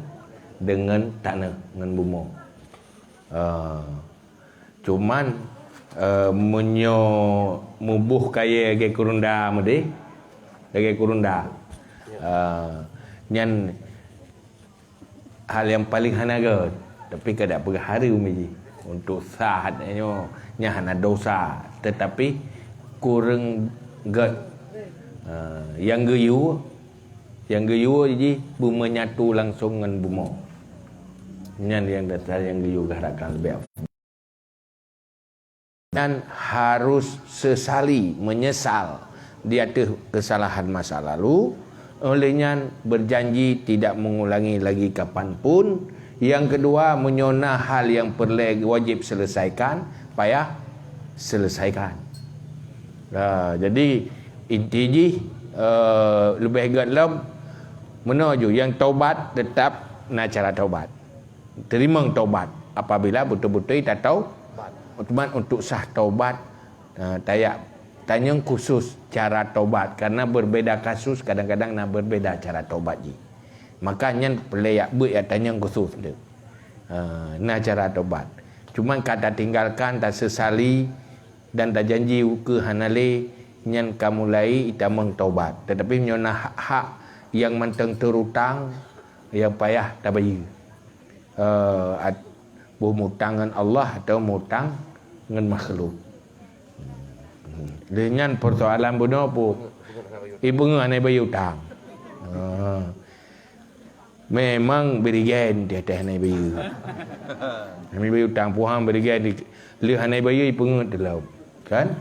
deungon taneuh, ngon bumoe. Eh, cuman, eh, meunyoe muboh kayèe lagèe keureuenda meudeh, lagèe keureuenda, eh, nyan hal nyang paleng hana gèt, tapi ka dak peugah hareuem jih. Untuk sah nyoe, nyan hana dosa, teutapi kureueng gèt. Ha, nyang geuyue, nyang geuyue jih beumeunyatu langsong ngon bumoe. Nyan nyang dasar nyang geuyue geuharapkan leubeh. Dan harus sesali, menyesal di ateueh kesalahan masa lalu, oleh nyan berjanji tidak mengulangi lagi kapan pun. Yang kedua, meunyoe na hal nyang peureulèe wajéb selesaikan, payah selesaikan. Ha, jadi inti jih, eh, leubeh gèt lom, meunoe ju nyang taubat tetap na cara taubat. Teurimong taubat apabila beutôi-beutôi tatau-, teuma untuk sah taubat, eh, tajak Tanyong khusus cara tobat, karena berbeda kasus, kadang-kadang na berbeda cara tobat jih. Maka nyan peureulée jak beuet jak tanyong khusus tu. Ha, na cara tobat. Cuma ka tatinggalkan, tasesali, dan tajanji ukeue hana lé, nyan ka mulai itamong tobat. Tetapi meunyoe na hak-hak nyang mantong teurutang, nyang payah tabayeue. Eh, at-, boh mutang ngon Allah atau mutang ngon makhluk. Hmm. Lheueh nyan persoalan bunoe pu-, ipeungeut hana bayeue utang. Ha. Memang birigen teuh hana bayeue. Hana bayeue utang puhang birigen di-, lheueh hana bayeue ipeungeut teuh lom. Kan?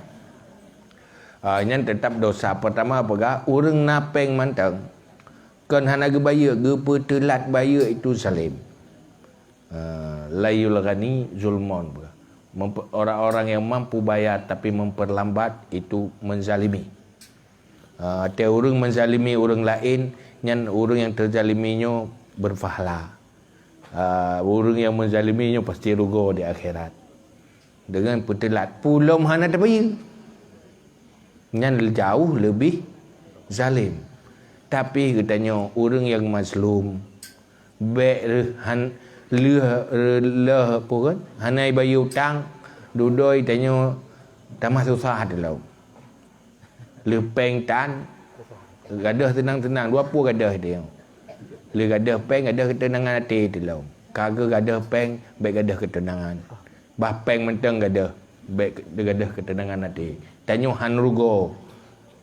Ah, nyan tetap dosa. Pertama peugah, ureuëng na péng mantong. Kon hana geubayeue, geupeuteulat bayeue itu zalim. Ah, la yulghani zulmon. Mempe-, orang-orang yang mampu bayar tapi memperlambat itu menzalimi. Ah, watée ureuëng menzalimi ureuëng laén, nyan ureuëng nyang teuzalimi nyoe berpahala. Ah, ureuëng nyang menzalimi nyoe pasti rugoe di akhirat. Deungon peuteulat, pulom hana tabayeue. Nyan jauh leubeh zalim. Tapi geutanyoe ureuëng nyang mazlum, bék reuh han-, leuh, leuh, apa kan? Hana bayeue utang, dudoe tanyoe tamah susah teulom. Leuh péng tan, gadôh teunang-teunang, dua pue gadôh tanyoe. Leuh gadôh péng, gadôh keuteunangan até teulom. Ka geugadôh péng, bék gadôh keuteunangan. Bah péng mantong gadôh, bék gadôh keuteunangan até. Tanyoe han rugoe.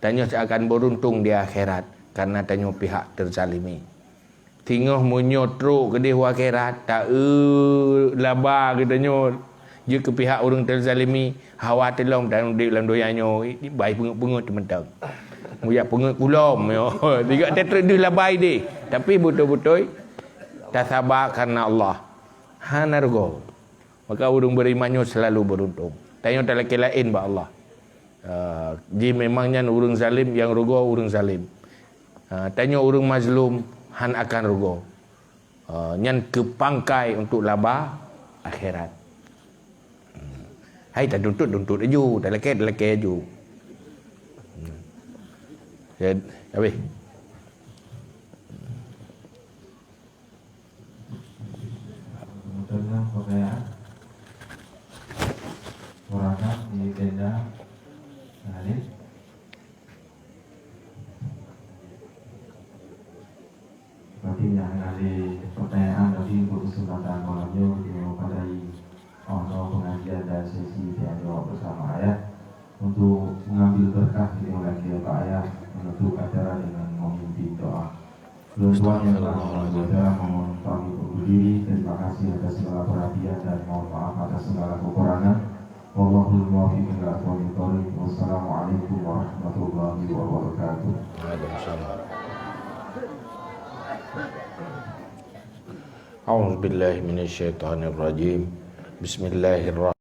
Tanyoe akan beuruntung di akhirat karena tanyoe pihak teuzalimi. Singoh meunyoe trok keudeh u akhirat, ta-eu laba geutanyoe jeuet keu pihak ureuëng teuzalimi, hawa teulom tanyoe udeb lam donya nyoe, bai peungeut-peungeut mantong. Mujak peungeut kulom nyoe. Tiga teutreuk deuh laba ideh, tapi beutôi-beutôi tasaba karena Allah. Hana rugoe. Maka ureuëng beriman nyoe selalu beruntung. Tanyoe talakée laén bak Allah. Ah, jih memang nyan ureuëng zalim, nyang rugoe ureuëng zalim. Ah, tanyoe ureuëng mazlum han akan rugoe. Ah, nyan keu pangkai untuk laba akhirat. Hmm. Hai tatuntut, tuntut laju, talakée, talakée laju. Hmm. Ya, habis. Kemudian pertanyaan, orang di tenda, Khalid. Berarti nyang hana lé pertanyaan, tapi untuk kesempatan malam nyoe, kita padai, oh, no, pengajian dan sesi tanya jawab bersama, ya. Untuk mengambil berkah di bulan Ramadan, ya, Pak, ya, menutup acara dengan memimpin doa. Lôn tuan nyang telah membantu acara mohon pamit undur diri. Terima kasih atas segala perhatian dan mohon maaf atas segala kekurangan. Wallahul muwaffiq ila aqwamit thoriq. Wassalamualaikum warahmatullahi wabarakatuh. Waalaikumsalam. A'udzubillahi minasyaitonirrajim. Bismillahirrahmanirrahim.